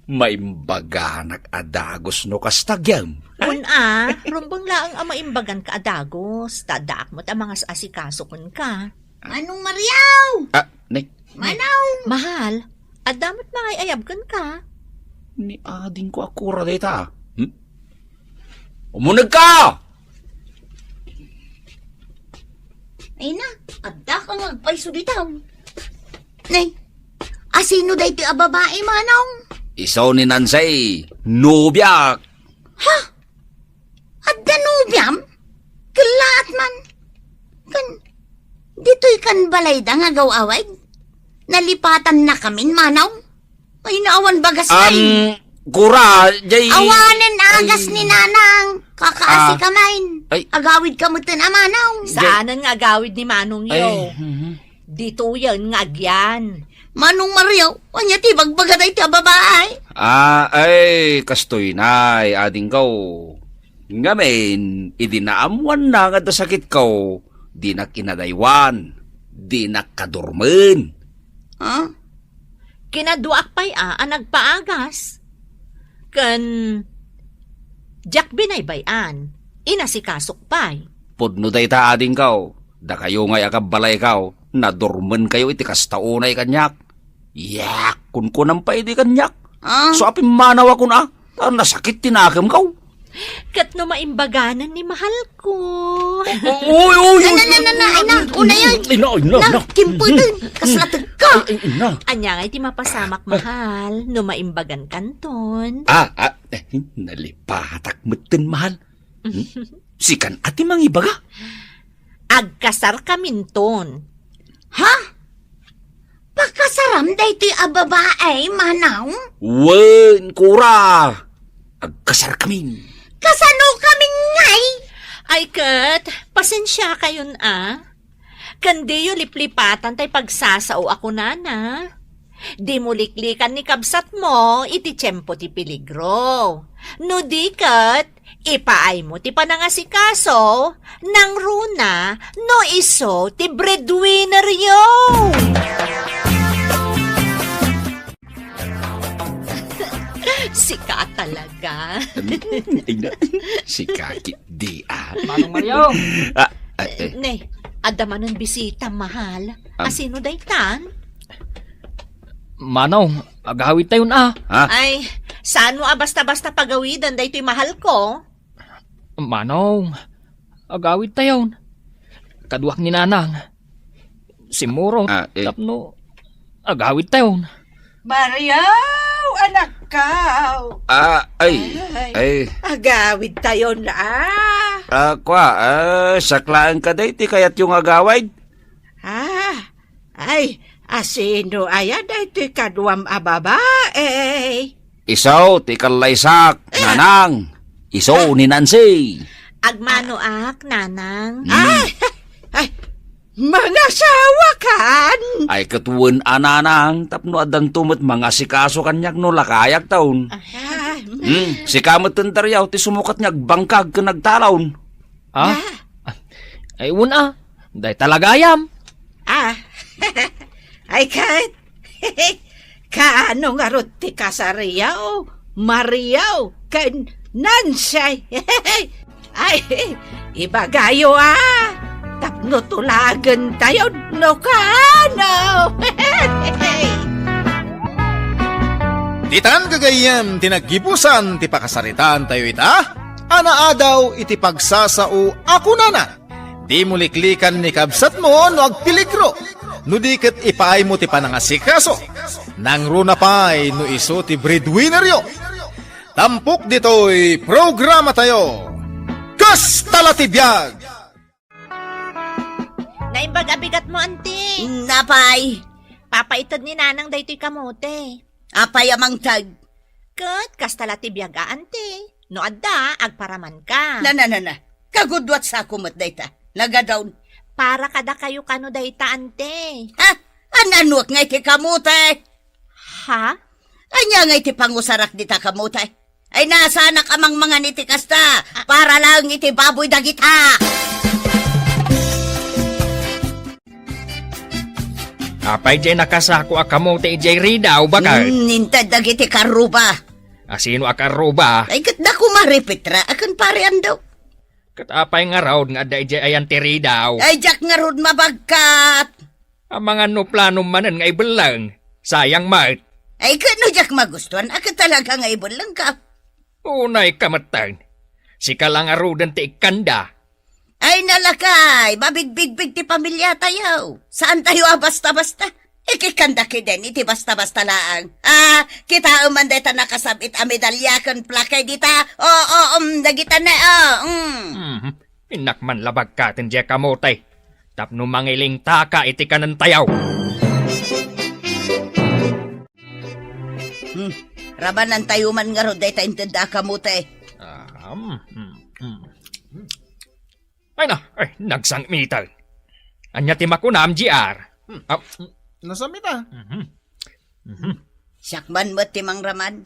Maimbaganak a dagus no kasta, Gem. Kun a, rumbeng laeng a maimbaganka a dagus, ta addaak met a mangas-asikaso kenka. Manong Mariaw! Ah, nay. Manong! Mahal, adda met mangay-ayab kenka? Ni adingko a kura dayta. Hmm? Umunegka! Ay na, adda ka nga agpayso dita. Nay, asino daytoy a babae, Manong? Isu ni Nancy, nobiak. Ha? Adda nobiam? Kellaat man. Kan, ditoy kan balayda nga agaw-awid? Nalipatannakamin, Manong? Ay, naawan bagas. Am, kura, jay. Awanen agas ni Nanang. Kakaasi ka man. Ay. Agawid ka metten a Manong. Saanen nga agawid ni Manong yo. Ay, mhm. Ditoyen nga agyan. Manong Mario, ania ti bagbaga daytoy a babae? Ah, ay, kastoy nay, adingko. Ngamin, idi naammoanna nga adda sakitko, dinak inadaywan, dinak kadurmen. Ha? Kinaduaak pay a, a nagpaagas. Ken diak binaybay-an, inasikasok pay. Pudno dayta, adingko. Dakayo ngay a kabbalayko, nadurmenkayo iti kasta unay kaniak. Yak, kunkunam pay idi kaniak. Ah? So, a pimmanaw a kuna, ta nasakit ti nakemko. Ket no maimbaganen ni mahalko. Uy, uy, uy, na, na, na, na, ay na, una yan. Ay, na, ay, na, na, na. Kimputen, kasla tegka. Ay, ay, na. Ania ngay ti mapasamak, mahal, no maimbagan kanton? Ah, ah, eh, nalipatak metten, mahal. Hmm? Sikan a ti mangibaga? Agkasar kaminton. Ha? Pakasaram daytoy a babae, Manong? Wen, kura. Agkasar kamin. Kasano kamin ngay? Ay ket, pasensia kayon a. Ken diyo liplipatan tay pagsasao a kunana. Di mo liklikan ni kabsatmo iti tiempo ti peligro. No di ket, ipaaymo ti panangasikaso, nangruna no isu ti breadwinneryo. Sika talaga. Ay, na, sika ketdi, ah. Manong Mario! Ah, ah, eh. Ne, adda manen bisita, mahal. Ah. Asino daytan? Manong, agawidtayon, ah. Ha? Ay, saan mo a basta-basta pagawiden daytoy mahalko? Manong, agawidtayon. Kaduak ni Nanang. Simmurot, ah, eh. Tapno agawidtayon. Mario, anakko. Ah, ay, ay. Agawidtayon, ah. Ah, kua, ah, saklaen ka daytoy kayatyo nga agawid? Ah, ay, asino aya daytoy kaduam a babae? Isu ti kallaysak, eh. Nanang. Isu ni Nancy. Agmanoak, Nanang. Hmm. Ay, ay, mangasawakan? Ay, ket wen a, Nanang, tapno addanto met mangasikaso kaniak no lakayakton. Ah. Hmm, sika met ti nariaw ti sumukat nga agbangkag ken agtalon. Ah? Ah. Ay, wen a. Dayta la gayam. Ah. Ay, ket. Kaano ngarud ti kasaryo, Mario, ken Nancy? Ay, ibagayo, ah. Tapno tulagentayon no kaano. Ditan gagayyem ti naggibusan ti pakasaritaantayo ita, a naadaw iti pagsasao a kunana, dimo liklikan ni kabsatmo no agpeligro, no di ket ipaaymo ti panangasikaso. Nangruna pay no isu ti breadwinneryo. Tampok ditoy programatayo, Kasta la ti Biag! Naimbag a bigatmo, anti. Napay? Papaited ni Nanang daytoy kamote. Apay a mangted? Ket kasta la ti biag a, anti. No adda, agparamanka. Na, na, na, na. Kagudua ti sako met dayta. Nagadun. Para kadakayo kano dayta, anti. Ha? An-anuek ngay ti kamote? Ha? Ania ngay ti pangusarak dita kamote? Ay, nasanak a mangmangan iti kasta, para laeng iti baboy dagita. Apay diay nakasako a kamote idiay ridaw, bakay? Hmm, inted dagiti karruba. Asino a karruba? Ay, ket da kumare Petra, aken pare Ando. Ket apay ngarud nga adda idiay ayan ti ridaw? Ay, diak ngarud mabagkat. Amangan no planom manen nga ibelleng. Sayang met. Ay, ket no diak magustuan, a ket talaga nga ibellengka. Unay ka metten. Sika la ngaruden ti ikkanda. Ay, nalakay, mabigbigbig ti pamilia tayo. Saan tayo a basta-basta? Ikikkanda kiden iti basta-basta laeng. Ah, kitaem man dayta nakasab-it a medalya ken plakay dita. O, o, um, dagita ne, o, um. Mhm. Innak man labagkaten diay kamote tapno mangilingtaka iti kanentayaw. Hmm, rabanan tayo man ngarud dayta inted a kamote. Ah, mm, mm, mm. Ay na, ay, nagsangmiten. Ania ti makunam, G R? Hmm. Ah, mm. Nasam ita? Mhm. Mhm. Siak man met ti mangraman.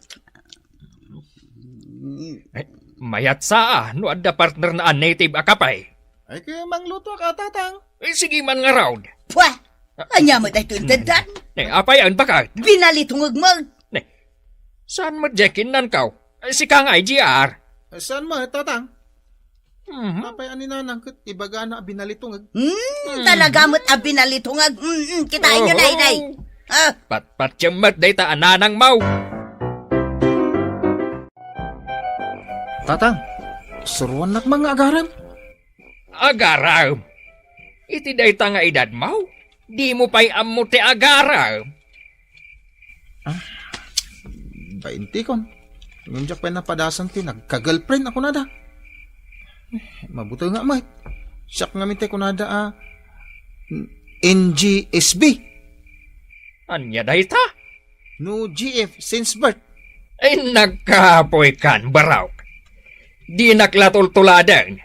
Ay, mayat sa, ah, no adda partner na a native a kape. Ay, kaya mangluto ka, tatang. Eh, sige man nga raud. Pwa! Ania met daytoy inteddan? Ne, apay, ang bakat? Binalitungag mo. Ne, saan mo, Jekin, nan kaw? Ay, sika nga, ay, G R. Eh, saan mo, eh, tatang? Mhm. Apay, ani nanang ket ibagana a binalitungag? Hmm, talaga met a binalitungag. Mm, mm, kitaen yo, Oho. Nay, nay. Ah. Patpatiem met dayta a nanang maw. Tatang, suruannak man nga agarem. Agarem? Iti dayta nga edad maw? Dimo pay ammo ti agarem? Ah, baintikon. Ngem diak pay napadasan ti nagka-girlfriend a kunada. Eh, mabutengak met. Siak ngamin ti kunada a N G S B. Ania dayta? No G F since birth. Ay, nagkapoy kan, Barok. Dinak la tultuladen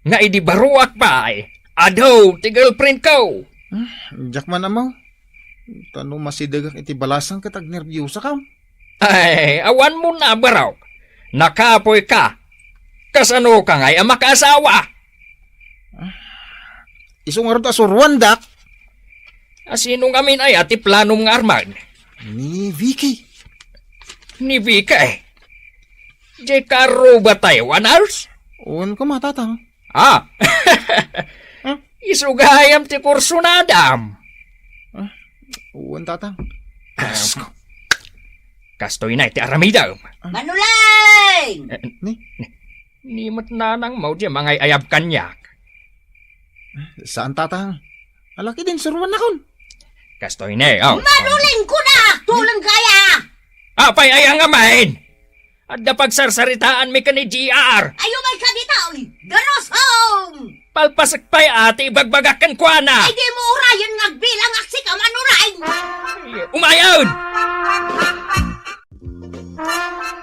nga idi baruak pay, adu ti girlfriend ko. Ah, diak man ammo. Ta no masidegak iti balasang ket agnerbiosakon. Ay, awan mo na, Barok. Nakapoy ka. Kasano ka ngay a makaasawa? Isu ngarud a suruandak. A sino ngamin aya ti planom nga arman? Ni Vicky. Ni Vicky? Diay kaarruba tayo, a nurse? Wen koma, tatang. Ah! Huh? Isu gayam ti kursunadam. Ah, wen, tatang. Asko. Kastoy na iti aramidem. Manuleng! Eh, ni? Ni met nanang maw diay mangay-ayab kaniak. Saan, tatang? Alaki din, suruannakon. Kastoy ne, oh. Manuleng ko na! Tuleng kaya! Apay aya ngamin? Adda pagsarsaritaanmi ken ni G R. Ay, umay ka dita, uy. Darusom! Palpasek pay a ti ibagbagak kenkuana. Ay, di mo urayen nga agbilang aksi ka manuray. Umayon!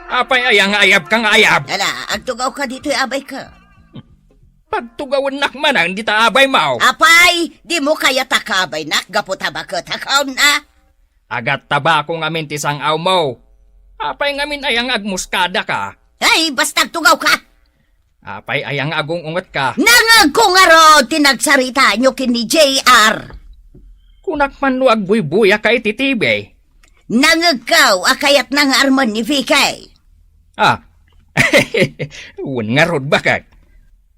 Apay aya nga ayab ka nga ayab? Ala, agtugaw ka ditoy abay ka. Pagtugawennak manen dita abay mo. Apay, di mo kayat a kaabaynak gapu ta baket a kaon, a? Agattabako ngamin ti sang-aw mo. Apay ngamin aya nga agmuskada ka? Ay, basta agtugaw ka! Apay aya nga agung-unget ka? Nangegko ngarud ti nagsaritaanyo ken ni J R. Kunak man no agbuybuya ka iti T V. Nangegko a kayatna nga armen ni Vicky. Ah, wen ngarud, baket.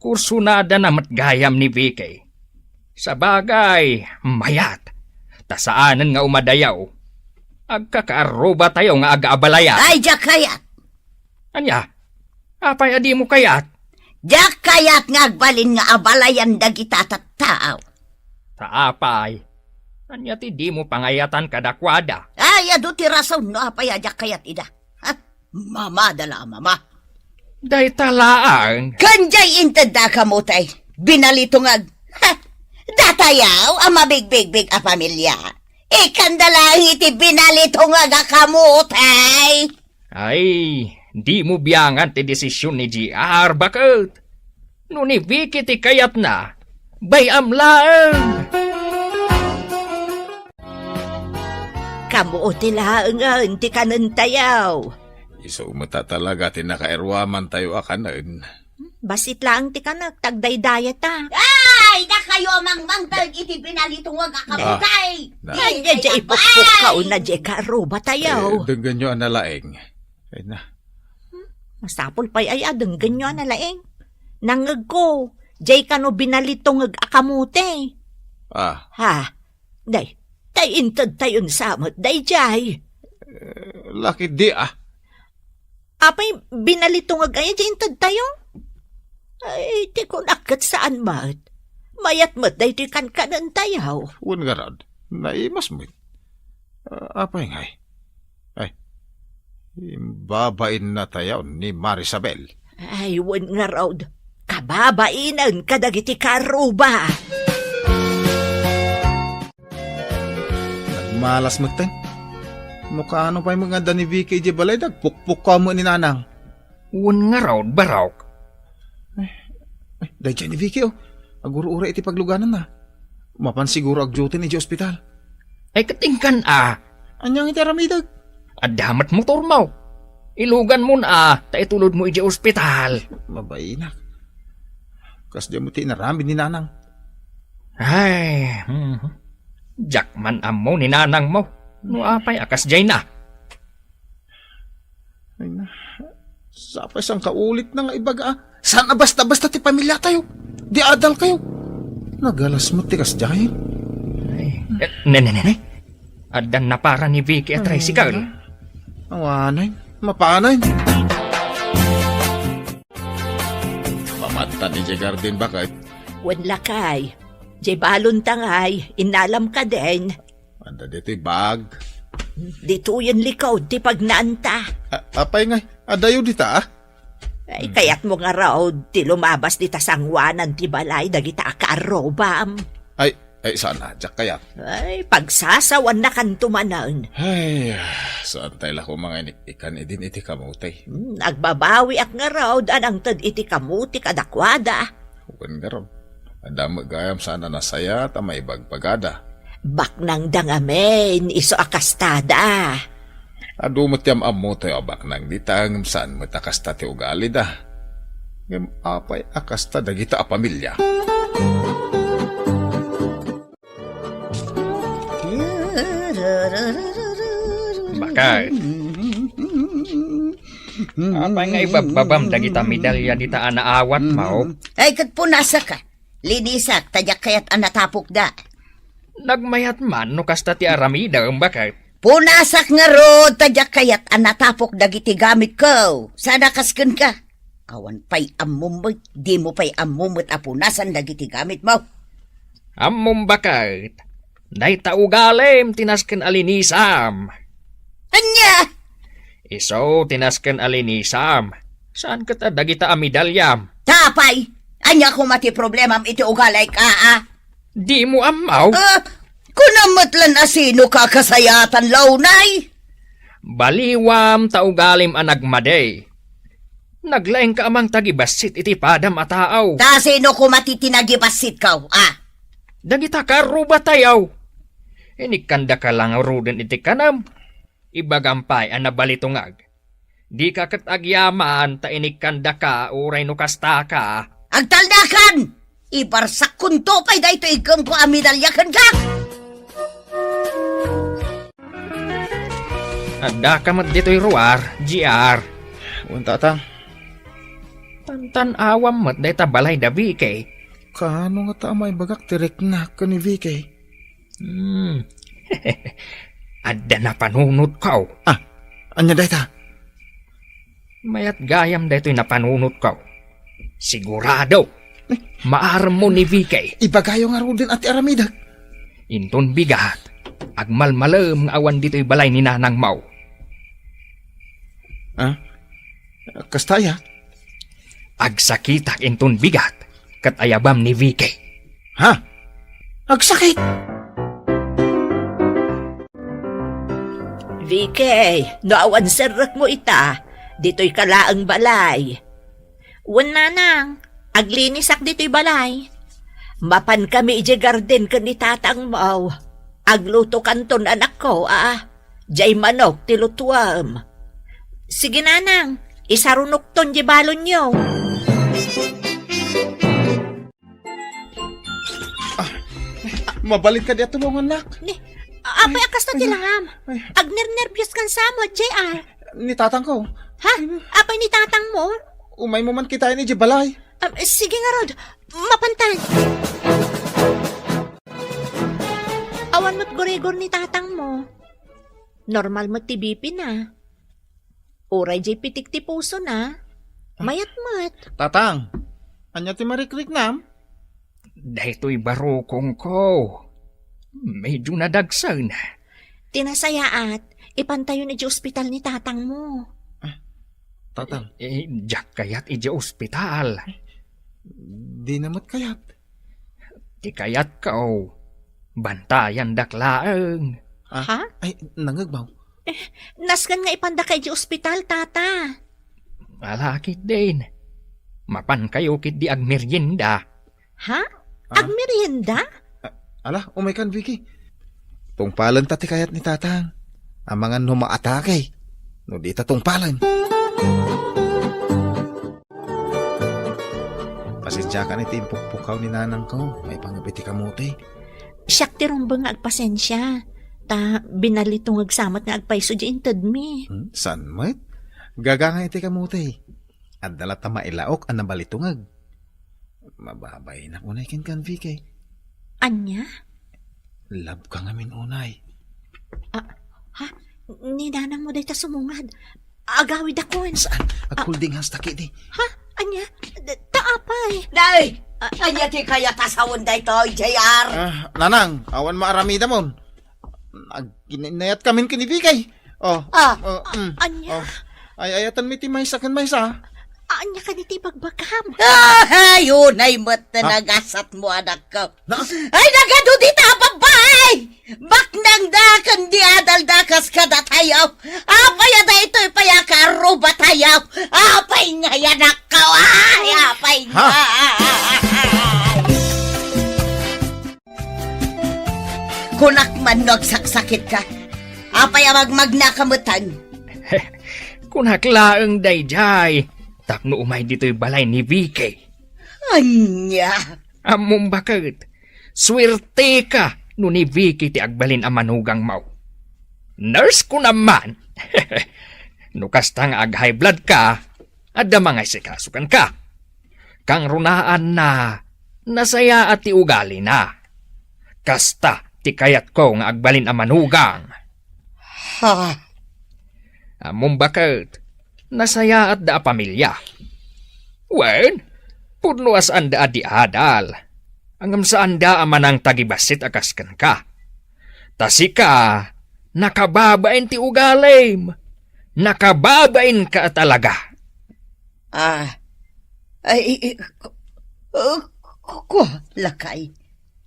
Kursunada na met gayam ni Vicky. Sabagay, mayat. Ta saanen nga umadayaw. Agkakaarruba tayo nga agaabalayan. Ay, diak kayat. Ania? Apay a dimo kayat? Diak kayat nga agbalin nga abalayan dagita tattao. Ta apay? Ania ti dimo pangayatan kadakuada? Ay, adu ti rason no apay a diak kayat ida. Ha? Mamada la a mama. Dayta laeng. Ken diay intedda a kamote, binalitungag. Ha? Datayaw a mabigbigbig a pamilia. Ikkanda laeng iti binalitungag a kamote. Ay, dimo biangan ti desisyon ni J R, baket. No ni Vicky ti kayatna, bay-am laeng. Kamote laengen ti kanentayaw. Isu met a talaga ti nakairuamantayo a kanen. Bassit laeng ti kanek, ta agdaydayata. Ay, dakayo a mangmangted iti binalitungag a kabutay. Na. Ay, ay, diay ipukpukkaw na diay kaarrubatayo. Eh, denggenyo a nalaing. Ay na. Hmm, masapul pay aya a denggenyo a nalaing. Nangngegko, jay kano binalitungeg a kamote. Ah. Ha? Day, tay intedtayon sa met dayjay. Eh, lakit di, ah. Apay, binalitungeg aya jay intedtayo? Ay, ti kunak ket saan met. Mayat met daytoy kankanentayo. Wen ngarud, naimas met. Ah, apay ngay? Ay, imbabain na tayo ni Marisabel. Ay, wen ngarud, kababainen kadagiti karuba. Nagmalas metten. No kaano pay nga adda ni Vicky idiay balay, dagpukpukkaw met ni Nanang. Wen ngarud, barok. Ay, daydiay ni Vicky, oh. Agur-uray iti paglugananna. Mapan siguro agduty idiay ospital. Ay, ket inkan a. Ania iti aramidek? Adda met motormo. Iluganmon a, ta itulodmo idiay ospital. Mabainak. Kasdiay met ti inaramid ni Nanang. Ay, hmm. Diak man ammo ni Nanangmo. No apay a kasdiayna. Ay na, sapay saan ka ulit na nga ibaga, ah. Saan a basta-basta ti pamiliatayo? Di adal kayo. Nagalas met ti kasdiay. Ay, eh, ne, ne, ne, ne. Addan napara ni Vicky a tricycle. Awanen, mapanen. Mamattan idiay garden, baket? Wen lakay. Diay balon tangay, innalam ka den. Adda ditoy bag. Ditoyen likod ti pagnaanta. A-, apay ngay, adayo dita, ah? Ay, kayatmo ngarud ti lumabas dita sangoanan ti balay dagita a kaarrubam. Ay, ay, saan a, diak kayat. Ay, pagsasawannakanto manen. Ay, saan tay la koma nga inik-ikan idin iti kamote? Hmm, agbabawiak ngarud a nangted iti kamote kadakuada. Wen ngarud. Adda met gayam saan a nasayat a maibagbagada. Baknangda ngamin, isu a kastada. Adu met ti am-ammo tayo a baknang dita, ngem saan met a kasta ti ugalida. Ngem apay a kasta dagita a pamilia? Baket. Apay nga ibabbabam dagita medalya dita a naawatmo? Ay, ket punasak, a. Linisak, ta diak kayat a natapokda. Nagmayat man no kasta ti aramidem, baket. Punasak ngarud, ta diak kayat a natapok dagiti gamitko. Saan a kas kenka. Awan pay ammom met, dimo pay ammo met a punasan dagiti gamitmo. Ammom, baket. Dayta ugalim ti nasken a linisam. Ania? Isu ti nasken a linisam. Saan ket a dagita a medalyam? Tapay, ania koma ti problemam iti ugalim, a? Dimo ammo? Ah, kunam met lan a sino ka kasayatan, launay? Baliwam ta ugalim a nagmadi. Naglaingka a mangtagibassit iti padam a tao. Ta sino koma ti tinagibassitko, a? Dagita karrubatayo. Inikkandaka la ngaruden iti kanam. Ibagam pay a nabalitungag. Dika ket agyaman ta inikkandaka uray no kastaka. Agtalnakan! Ibarsakkonto pay daytoy iggem ko a medalya kenka! Addaka met ditoy ruar, G R. Wen, Tatang. Tantan-awam met dayta balay da Vicky. Kaano ngata a maibagak ti riknak ken ni Vicky? Hmm. Adda napanunotko. Ah, ania dayta? Mayat gayam daytoy napanunotko. Sigurado. Eh? Maaremmo ni Vicky. Ibagayo ngaruden a ti aramidek. Inton bigat, agmalmalem nga awan ditoy balay ni nanangmo. Ah? Kasta aya? Agsakitak inton bigat, ket ayabam ni Vicky. Ha? Agsakit? Vicky, no awan serrekmo ita, ditoy ka laeng balay. Wen, nanang, aglinisak ditoy balay. Mapan kami idiay garden ken ni tatangmo. Aglutokanton, anakko, a. Diay manok ti lutuem. Sige, nanang, isarunokton diay balonyo. Ah, mabalin kadi a tulongannak? Ni, apay a kasta ti langam? Ay. Agnernerbios kan sa mo, J R. Ni tatangko. Ha? Apay ni tatangmo? Umaymo man kitaen idiay balay. Um, sige ngarud, mapantan. Awan met gurigor ni tatangmo. Normal met ti B P na. Uray jay pitik ti puso na. Mayat met. Tatang, ania ti marikriknam? Daytoy barukongko. Medyo nadagsen. Ti nasayaat, ipantayon iti ospital ni tatangmo. Tatang. Eh, diak kayat iti ospital. Dina met kayat. Ti kayatko, bantayandak laeng. Ah, Ha? Ay, nangegbaw. Nasken nga ipandaka iti ospital, tata. Ala, ketdin. Mapankayo ketdi agmerienda. Ha? Ah? Agmerienda? Ah, ala, umaykan, Vicky. Tungpalenta ti kayat ni tatang. Amangan no maatake. No dita tungpalen. Pasensiakan iti impukpukaw ni nanangko, maipanggep iti kamote. Siak ti rumbeng nga agpasensia, ta binalitungeg sa met nga agpayso di intedmi. Hmm, saan met? Gaganga iti kamote. Adda latta mailaok a nabalitungeg. Mababainak unay kenkan, Vicky. Ania? Love ka ngamin unay. Ah, ha? Ni nanangmo dayta sumungad. Agawidakon. Saan? Ah. Agholding hands ta ketdi. Ha? Ania? D-, ta apay? Day! Ah, ania ti kayat a sawen daytoy, J R? Ah, nanang, awan maaramidamon. Agkininayat kamin ken ni Vicky. Oh, Ah, oh, mm, ania? Oh. Ay, ayaten mi ti maysa ken maysa. Ania kadi ti ibagbagam? Ay, unay met ti Ha? nagasatmo, anakko. Na- Ay, nagadu dita a babai! Baknangda ken di adalda kas kadatayo. Apay a daytoy pay a kaarrubatayo? Apay ngay, anakko? Ay, apay Ha? ngay? Kunak man no agsaksakitka. Apay a magmagnaka metten? Kunak laeng daydiay tapno umay ditoy balay ni Vicky. Ania? Ammom baket, suerteka no ni Vicky ti agbalin a manugangmo. Nurse ko naman. No kasta nga ag-high blood ka, adda mangaisikaso kenka. Kangrunaanna, nasayaat ti ugalina. Kasta ti kayatko nga agbalin a manugang. Ha? Ammom baket, nasayaatda a pamilia. Wen, pudno a saanda a di adal. Ngem saanda a manangtagibassit a kas kenka. Ta sika, nakababain ti ugalim. Nakababainka a talaga. Ah, ay, ku-, uh, ku-, kua, lakay.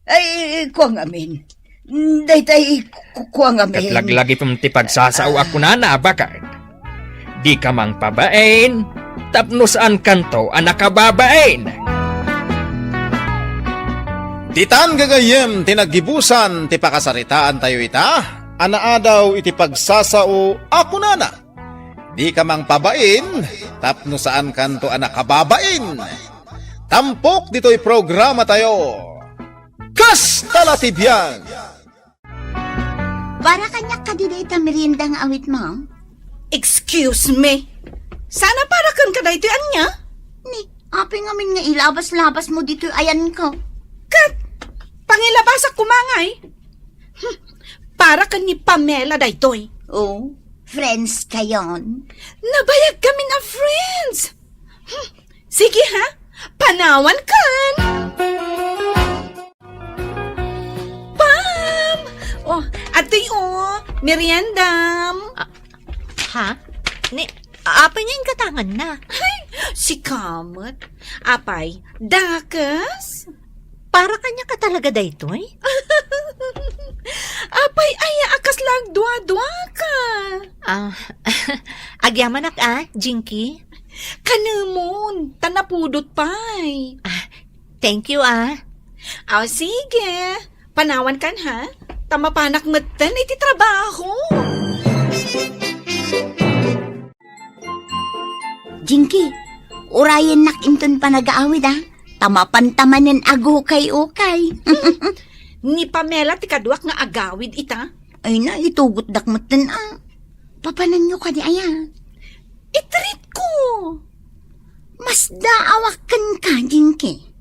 Ay, kua ngamin. Daytay, ku-, kua ngamin. Ket laglagipem ti pagsasao a kunana, baket. Dika mangpabain, tapno saankanto a nakababain. Ditan gagayyem ti naggibusan ti pakasaritaantayo ita, a naadaw iti pagsasao a kunana. Dika mangpabain, tapno saankanto a nakababain. Tampok ditoy programatayo. Kasta la ti biag! Para kaniak kadi dayta merienda nga awitmo? Excuse me. Sana para kenka daytoy ania? Ni, apay ngamin nga ilabas-labasmo ditoy ayanko? Ket, pangilabasak koma ngay. Hmm, para ken ni Pamela daytoy. Oh, friends kayon? Nabayag kami a friends. Hmm, sige ha, panawan kan. Pam! Oh, adtoy, oh, meriendam. Ah, ha? Ni, apay nga inkatangan na? Ay, sika met. Apay, dakes? Para kaniak talaga daytoy? Apay, aya a kasla agdua-dua ka? Ah, agyamanak, ah, Jinky. Kanemon, ta napudot pay. Ah, thank you, ah. Aw, sige. Panawan kan, ha? Ta mapanak metten iti trabaho. Jinky, urayennak inton panagaawid, ah. Ta mapanta manen agukay-ukay. Ni Pamela ti kaduak nga agawid ita. Ay na, itugotdak metten, ah. Papananyo kadi aya? I-treat ko. Masdaawak kenka, Jinky.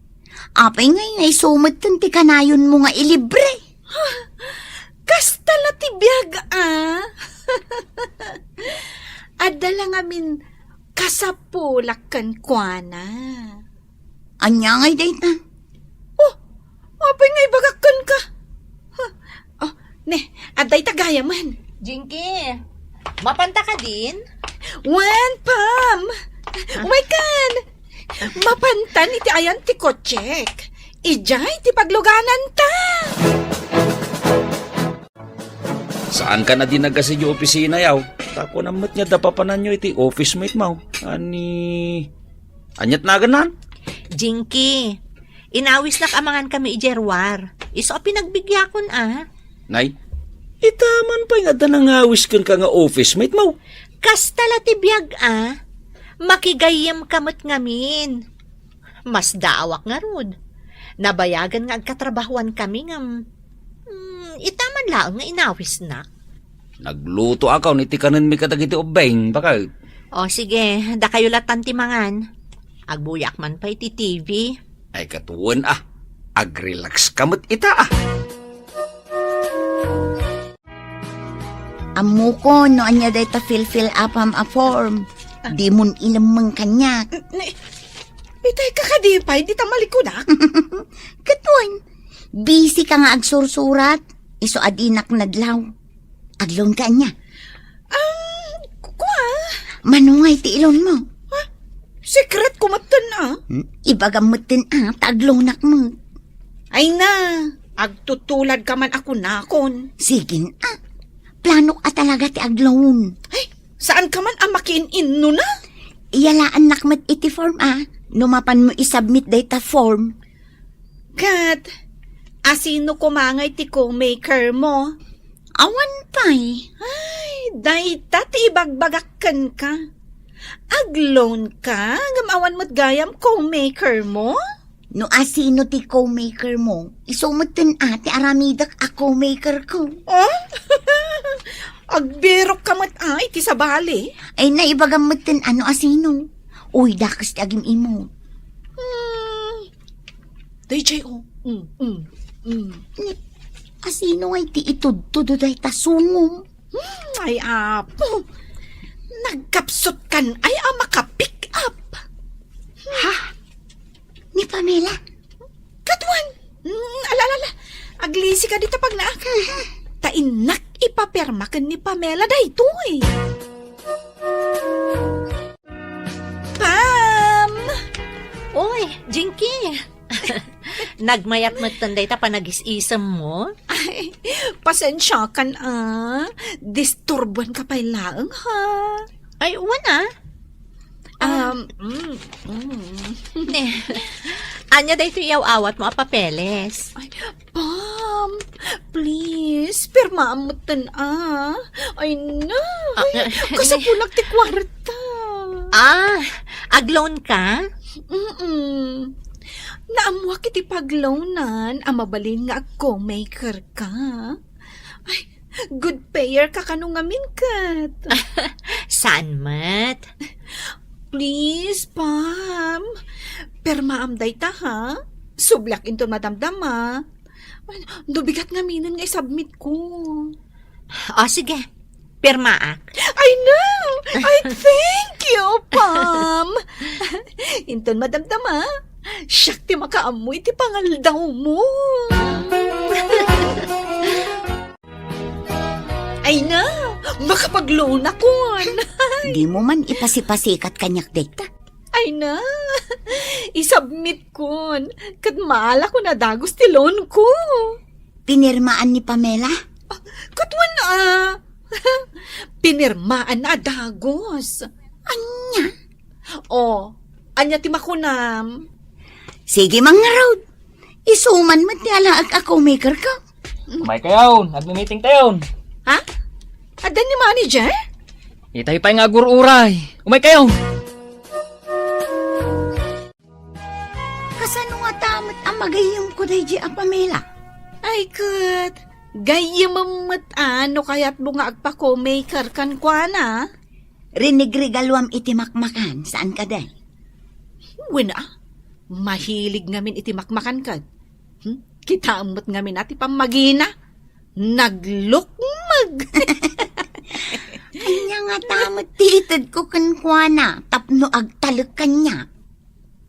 Apay ngay nga isu metten ti kanayonmo nga ilibre? Kasta la ti biag, a. Adda la ngamin kasapulak kenkuana. Ania ngay dayta? Oh, apay nga ibagak kenka? Huh. Oh, ne, adda ita gayamen. Jinky, mapanta kadin? Wen, Pam! Umaykan! Mapantan iti ayan ti kotsek. Idiay ti paglugananta. Saankan a di nagasidiay opisina, yaw. Ta kunam met nga adda papananyo iti office mate mo. Ani, aniat nagannan? Jinky, inawisnak a mangankami idiay ruar. Isu a pinagbigyakon, a. Nay, ita man pay nga adda nangawis kenka nga office mate mo. Kasta la ti biag, a. Makigayyemka met ngamin. Masdaawak ngarud. Nabayagen nga agkatrabahuan kami ngem, mm, ita man laeng nga inawisnak. Naglutoakon iti kanenmi kadagiti ubbing, baket. O, sige, dakayo latan ti mangan. Agbuyak man pay ti T V. Ay, ket wen a, agrelaxka met ita a. Ammokon no ania dayta fill-fill-upam a form. Ah. Dimon ilemmeng kaniak. N-, ne, itay ka kadi pay, dita malikudak? Ket wen, busy ka nga agsursurat, isu a dinak nadlaw. Ag-loan ka ania? Ah, ku-, kua? Mano ngay ti i-loan mo? Ha? Secret ko metten, a. Hmm, ibagam metten, a, ta ag-loanak met. Ay na, agtutulad ka man a kunakon. Sige, a. Planok a talaga ti ag-loan. Ay, saan ka man a makiin-inno na? Iyalaannak met iti form, a. No mapan mo i-submit dayta form. Ket, asino koma ngay ti co-maker mo? Awan pay. Ay, dayta ti ibagbagak kenka. Ag-loan ka, ngem awan met gayam co-maker mo? No asino ti co-maker mo, isu metten a ti aramidek a co-maker ko. Ah? Agbirok ka met a iti sabali? Ay, naibagam metten a no asino. Uy, dakes ti agim-imot. Hmm. Dayjay, o. Mm, mm, mm. Ni, asino ngay ti itudtudo dayta sungom? Hmm, ay, apo. Nagkapsut kan ay a maka-pick up. Ha? Ni Pamela? Kaduan. Mm, ala, ala, ala. Aglisi ka dita pagnaak. Ta innak ipapirma ken ni Pamela daytoy. Pam! Oy, Jinky! Nagmayat metten dayta panagis-isem mo? Ay, pasensiakan a. Disturbuan ka pay laeng, ha? Ay, wen a. Um, mm, mm. Ne. Ania daytoy iyaw-awat mo a papeles? Ay, Pam, please, pirmaam metten a. Ay, na. Ah, ay, ah, kasapulak ti kuarta. Ah, ag-loan ka? Mm-mm. Naammoak iti pag-loanan a mabalin nga ag-co-maker ka. Ay, good payer ka kano ngamin ket. Saan met? Please, Pam. Pirmaam dayta, ha? Subliak inton madamdama. Ay, no bigat ngaminen nga isubmit ko. O, sige. Pirmaak. Ay, no! Ay, thank you, Pam! Inton madamdama, siak ti makaammo iti pangaldaw mo. Ay na, makapag-loan akon. Di mo man ipasipasikat kaniak dayta. Ay na, isubmit kon, ket maalakon a dagus ti loan ko. Pinirmaan ni Pamela? Ah, ket wen a. Pinirmaan a dagus. Ania? O, ania ti makunam? Sige man ngarud. Isu man met ti alaek a co-maker ko. Umay kayon, agmi-meeting tayon. Ha? Adda ni manager? Itay pay nga agur-uray. Umay kayon. Kasano ngata met a magayyem ko daydi a Pamela? Ay, ket, gayyemem met a no kayatmo nga agpa-co-maker kenkuana. Rinigregaluam iti makmakan, saan kadi? Wen a, mahilig ngamin iti makmakan ket. Hmm? Kitaem met ngamin a ti pammagina. Naglukmeg. Ania ngata met ti itedko kenkuana tapno agtalek kaniak?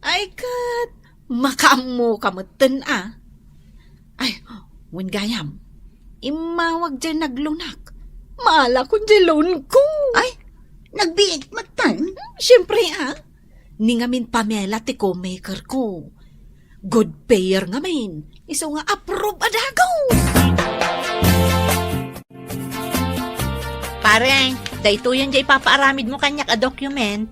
Ay ket, makaammoka metten a. Ay, wen gayam, immawag diay naglonak. Maalakon diay loanko. Ay, nagbiit metten? Siempre a. Ni ngamin Pamela ti co-maker ko. Good payer ngamin. Isu nga approve a dagus. Pare, daytoyen diay ipapaaramidmo kaniak a document.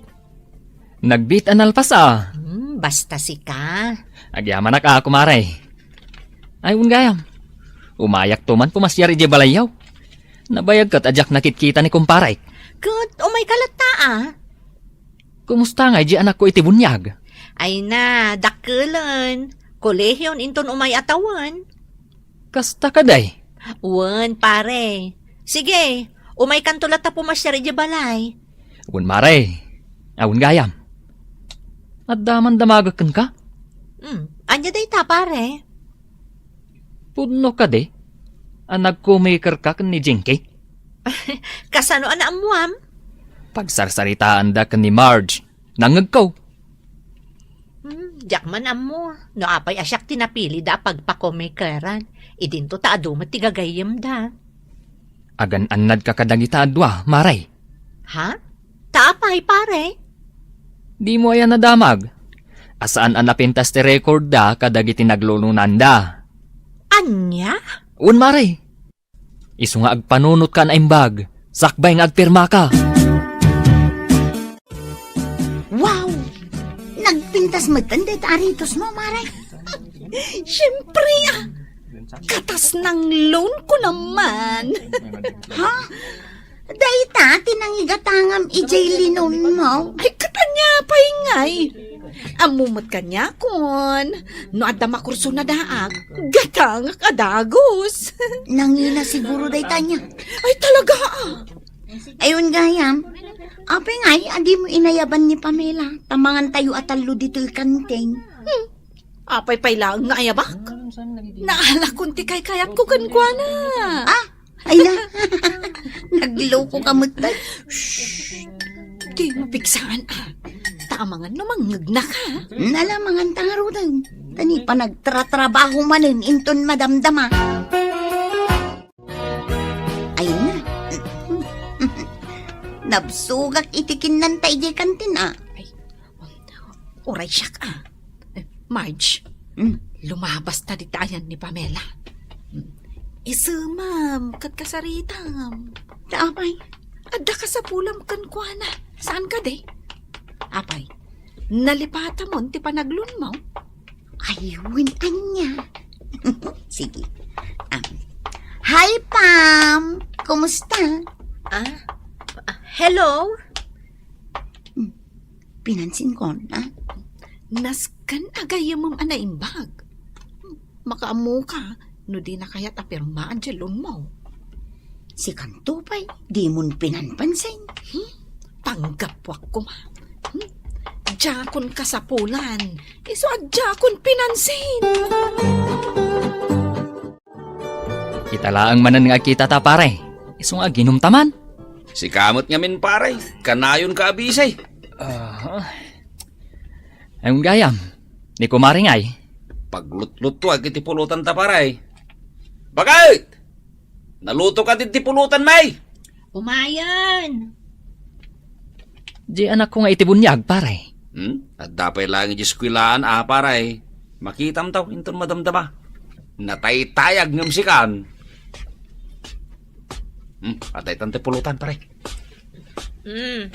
Nagbiit a nalpas a. Hmm, basta sika. Agyamanak a, kumare. Ay, wen gayam. Umayakto man pumasiar idiay balayyo. Nabayag ket a diak nakitkita ni kumparek. Ket umayka latta a. Kumusta ngay diay anakko iti buniag? Ay na, dakkelen. Kolehion inton umay a tawen. Kasta kadi? Wen, pare. Sige, umaykanto latta pumasiar idiay balay. Wen, mare. Awan gayam. Adda man damagek kenka? Hmm, ania dayta, pare? Pudno kadi a nag-co-maker ka ken ni Jinky? Kasano a naammuam? Pagsarsaritaanda ken ni Marge. Nangngegko. Hmm, diak man ammo no apay a siak ti napilida a pagpa-co-makeran. Idinto ta adu met ti gagayyemda. Agan-annadka kadagita a dua, mare? Ha? Ta apay, pare? Dimo aya nadamag a saan a napintas ti record da kadagiti naglulunanda? Ania? Wen, mare. Isu nga agpanunotka a naimbag, sakbay nga agpirmaka. Wow! Nagpintas metten dayta a ritos mo, mare? Siempre, a. Katas nang loan ko naman. Ha? Dayta ti nangigatangam idiay linon mo? Ay, ket ania pay ngay? Ammo met kaniakon, no adda makurso a daak, gatangak a dagus. Nangina siguro dayta ania? Ay, talaga, a. Ay, wen gayam, apay ngay a dimo inayaban ni Pamela, ta mangantayo a tallo ditoy kantin. Hmm. Apay pay laeng nga ayabak? Naalakon ti kaykayatko kenkuana. Ah, ay na. Naglokoka met. Shh! Dimo pigsaan, a. Ta amangan no mangngegnak, a. Nalamangan ta ngaruden. Ta ni panagtratrabaho manen inton madamdama. Ay na. Nabsogak iti kinnanta idiay kantin, a. Ay, uray siak, a. Eh, Marge, hmm? Lumabas ta dita ayan ni Pamela. Hmm. Isemam ket kasaritam. Ta apay? Adda kasapulam kenkuana. Saan kadi? Apay, nalipatamon ti panagloan mo? Ay, wen ania. Sige. Um, hi, Pam! Kumusta? Ah, ah, hello? Hmm, pinansinkon, a? Nasken a gayyemem a naimbag. Hmm, makaammoka no dina kayat a pirmaan diay loan mo. Sikanto pay, dimon pinanpansin. Hmm? Panggapuak koma. Hmm? Diakon kasapulan. Isu a diakon pinansin. Ita laeng manen nga agkitata, pare. Isu nga aginumta man. Sika met ngamin, pare. Kanayonka a bisi. Ah. Ay, gayam. Ni kumare ngay. Paglutlutuag iti pulotanta, pare. Bakit? Naluto ka din ti pulutan, may? Umayen! Di anakko nga iti buniag, pare. Hmm? Adda pay laeng di eskwelaan, a, pare. Makitam taw, inton madamdama. Nataytayag ngem sikan. Hmm, adda itan ti pulutan, pare. Hmm.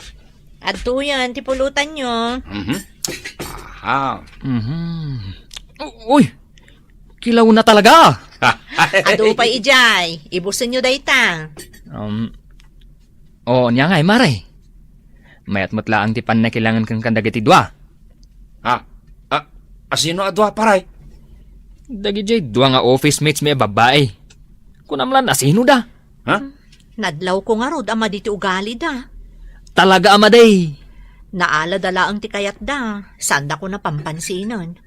Adtoyen ti pulutanyo. Mhm. Aha. Mhm. U-, uy! Kilaw na talaga! Adu pay idiay. Ibusenyo dayta. Um, oo, nia ngay, mare. Mayat met laeng ti pannakilangen ken kadagiti dua. Ha? A, asino a dua, pare? Dagidiay dua nga office mates mi a babbai. Kunam lan, asino da? Ha? Nadlawko ngarud a madi ti ugalida. Talaga a madi. Naalada laeng ti kayatda, saandakon a pampansinen.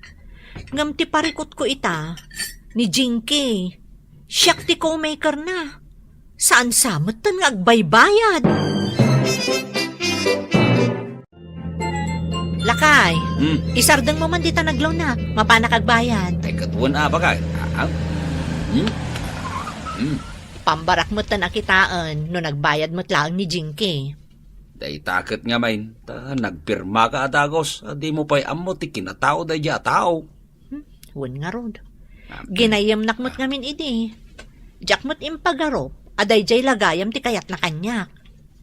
Ngem ti parikutko ita, ni Jinky, siak ti co-makerna. Saan sa metten nga agbaybayad. Lakay, Hmm. isardengmo man dita nagloanak, mapanak agbayad. Ay, ket wen a, bagay. Ah, ah. Hmm? Hmm. Pambarak metten a kitaen no nagbayad met laeng ni Jinky. Dayta ket ngamin, ta nagpirmaka a dagus, a dimo pay ammo ti kinatao daydiay a tao. Hmm, wen ngarud. Ah, Ginayyemnak met ngamin idi. Diak met impagarup a daydiay la gayam ti kayatna kaniak.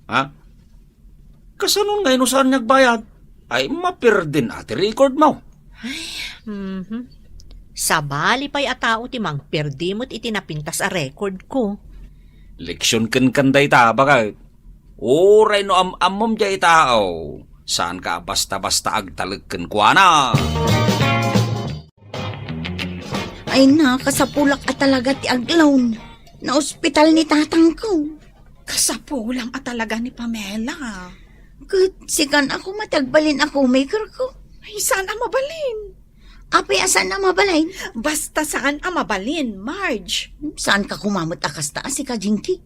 Ha? Kasano ngay no saan nga agbayad? Ay, mapirdin a ti record mo. Ay, mhm. Sabali pay a tao ti mangpirdi met iti napintas a record ko. Leksion kenkan dayta, baket. Uray no am-ammom diay tao, saanka a basta-basta agtalek kenkuana. Ay na, kasapulak a talaga ti agloan. Naospital ni tatangko. Kasapulam a talaga ni Pamela. Ket sikan ako met ti agbalin a co-maker ko. Ay, saan a mabalin? Apay a saan a mabalin? Basta saan a mabalin, Marge. Saanka koma met a kasta a sika, Jinky.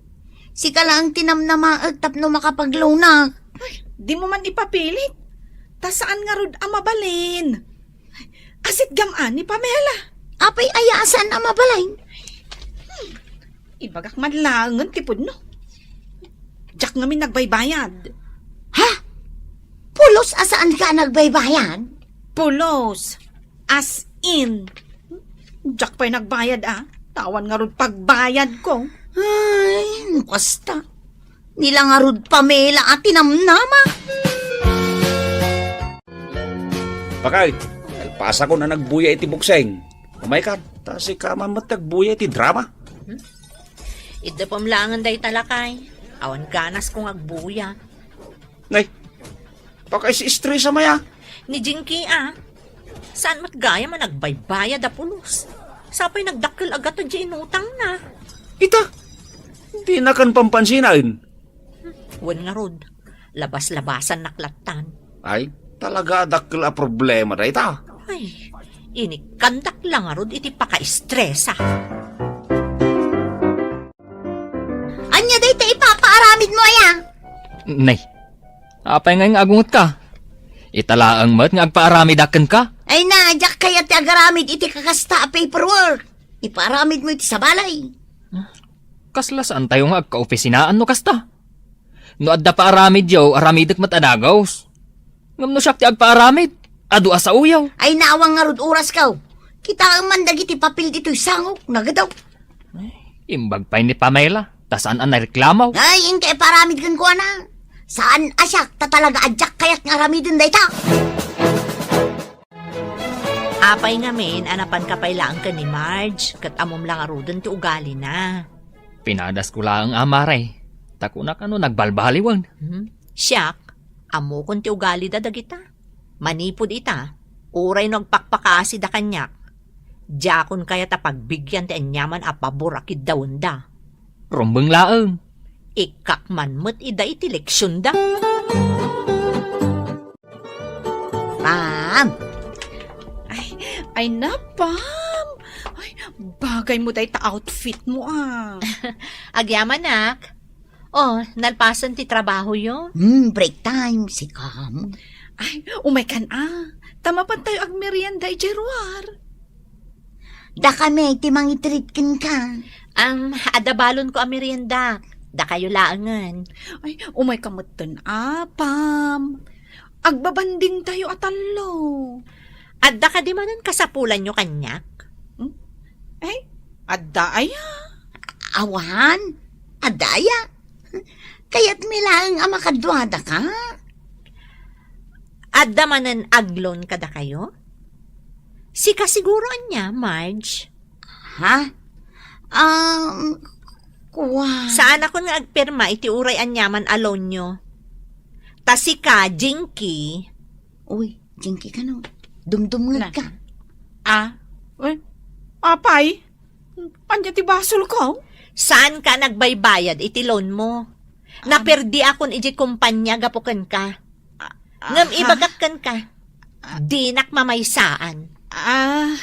Sika laeng ti namnamaek tapno makapagloanak. Ay, dimo man ipapilit. Ta saan ngarud a mabalin. Asitgam a ni Pamela. Apay aya a saan a mabalin? Hmm. Ibagak man laengen ti pudno. Diak ngamin nagbaybayad. Ha? Pulos a saanka a nagbaybayad? Pulos. As in. Diak pay nagbayad, a. Awan ngarud pagbayadko. Ay, no kasta. Ni la ngarud Pamela a tinamnama. Bakit? Nalpasakon a nagbuya iti boxing. Umaykan, ta sika man met ti agbuya iti drama. Hmm? Iddepem laengen dayta, lakay. Awan ganasko nga agbuya. Nay, pakaisi-stress a maya. Ni Jinky, a. Saan met gayam a nagbaybayad a pulos? Sapay nagdakkel a gato diay inutangna. Ita, dinakan pampansinen. Wen ngarud, labas-labasannak lattan. Ay, talaga a dakkel a problema dayta. Ay, inikkandak la ngarud iti paka-estresa. Ania dayta ipapaaramidmo aya? Nay, apay ngay nga agungetka? Ita laeng met nga agpaaramidak kenka? Ay na, diak kayat ti agaramid iti kakasta a paperwork. Ipaaramidmo iti sabali. Kasla saantayo nga agkaopisinaan no kasta? No adda paaramidyo, aramidek met a dagus. Ngem no siak ti agpaaramid, adu a saoyo. Ay, awan ngarud orasko. Kitaem man dagiti papel ditoy sangok, nagadaw. Imbag pay ni Pamela, ta saan a nareklamo. Ay, inka ipaaramid kenkuana. Saan a siak, ta talaga a diak kayat nga aramiden dayta. Apay ngamin a napanka pay laeng ken ni Marge, ket ammom la ngaruden ti ugalina? Pinadasko laeng, a, mare, ta kunak a no nagbalbaliwen. Hmm? Siak, ammokon ti ugalida dagita. Manipud ita, uray no agpakpakaasida kaniak, diakon kayat a pagbigian ti aniaman a pabor a kiddawenda. Rumbeng laeng. Ikkak man met ida iti leksionda. Pam! Ay, ay na, Pam! Ay, bagay mo dayta outfit mo, a. Agyamanak. Oh, nalpasen ti trabahoyo? Hmm, break time, sikam. Ay, umaykan, a. Ta mapantayo agmerienda idiay ruar. Dakami ti mangitreat kenka. Am, adda balonko a merienda. Dakayo laengen. Ay, umayka metten, a, Pam. Agbabandingtayo a tallo. Adda kadi manen kasapulanyo kaniak? Hmm? Ay, adda aya? Awan, adda aya? Kayatmi laeng a makaduadaka? Adda manen agloan kadakayo? Sika siguro ania, Marge? Ha? Um, kua. Saanakon nga agpirma iti uray aniaman a loanyo. Ta sika, Jinky. Uy, Jinky kano? Dumdumngegka. Na. Ah? Uy, apay? Ania ti basolko? Saanka nagbaybayad iti loanmo? Ah. Naperdiakon idiay kompania gapu kenka. Ah, Ngem ibagak kenka, dinak mamaysaan. Ah,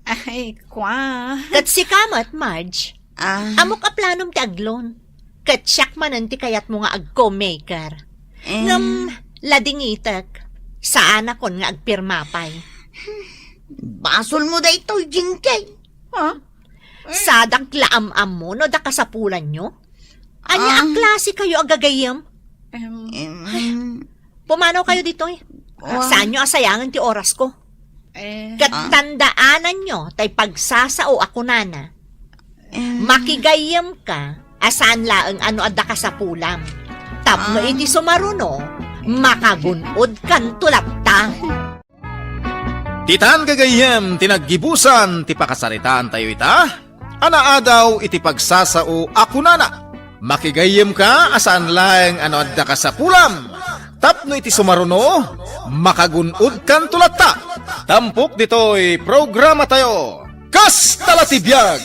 ay, kwa. Ket sika met, Marge, Ah. Ammok a planom ti agloan. Ket siak manen ti kayatmo nga agco-maker. Eh. Ngem, ladingitek, saanakon nga agpirma pay. Basolmo daytoy, Jinky. Ha? Sadak la am-ammo no adda kasapulanyo? Ania a Ah. klase kayo a gagayyem? Em. Em. Pumanaw kayo ditoy. Wa- Saanyo a sayangen ti orasko. Eh. Ket Ah. tandaananyo tay pagsasao a kunana. Eh. Makigayyemka a saan laeng a no adda kasapulam. Tapno Ah. iti sumaruno, makagun-odkanto latta. Ditan gagayyem ti naggibusan ti pakasaritaantayo ita, a naadaw iti pagsasao a kunana, makigayyemka a saan laeng a no adda kasapulam, tapno iti sumaruno, makagun-odkanto latta. Tampok ditoy programatayo, Kasta la ti biag!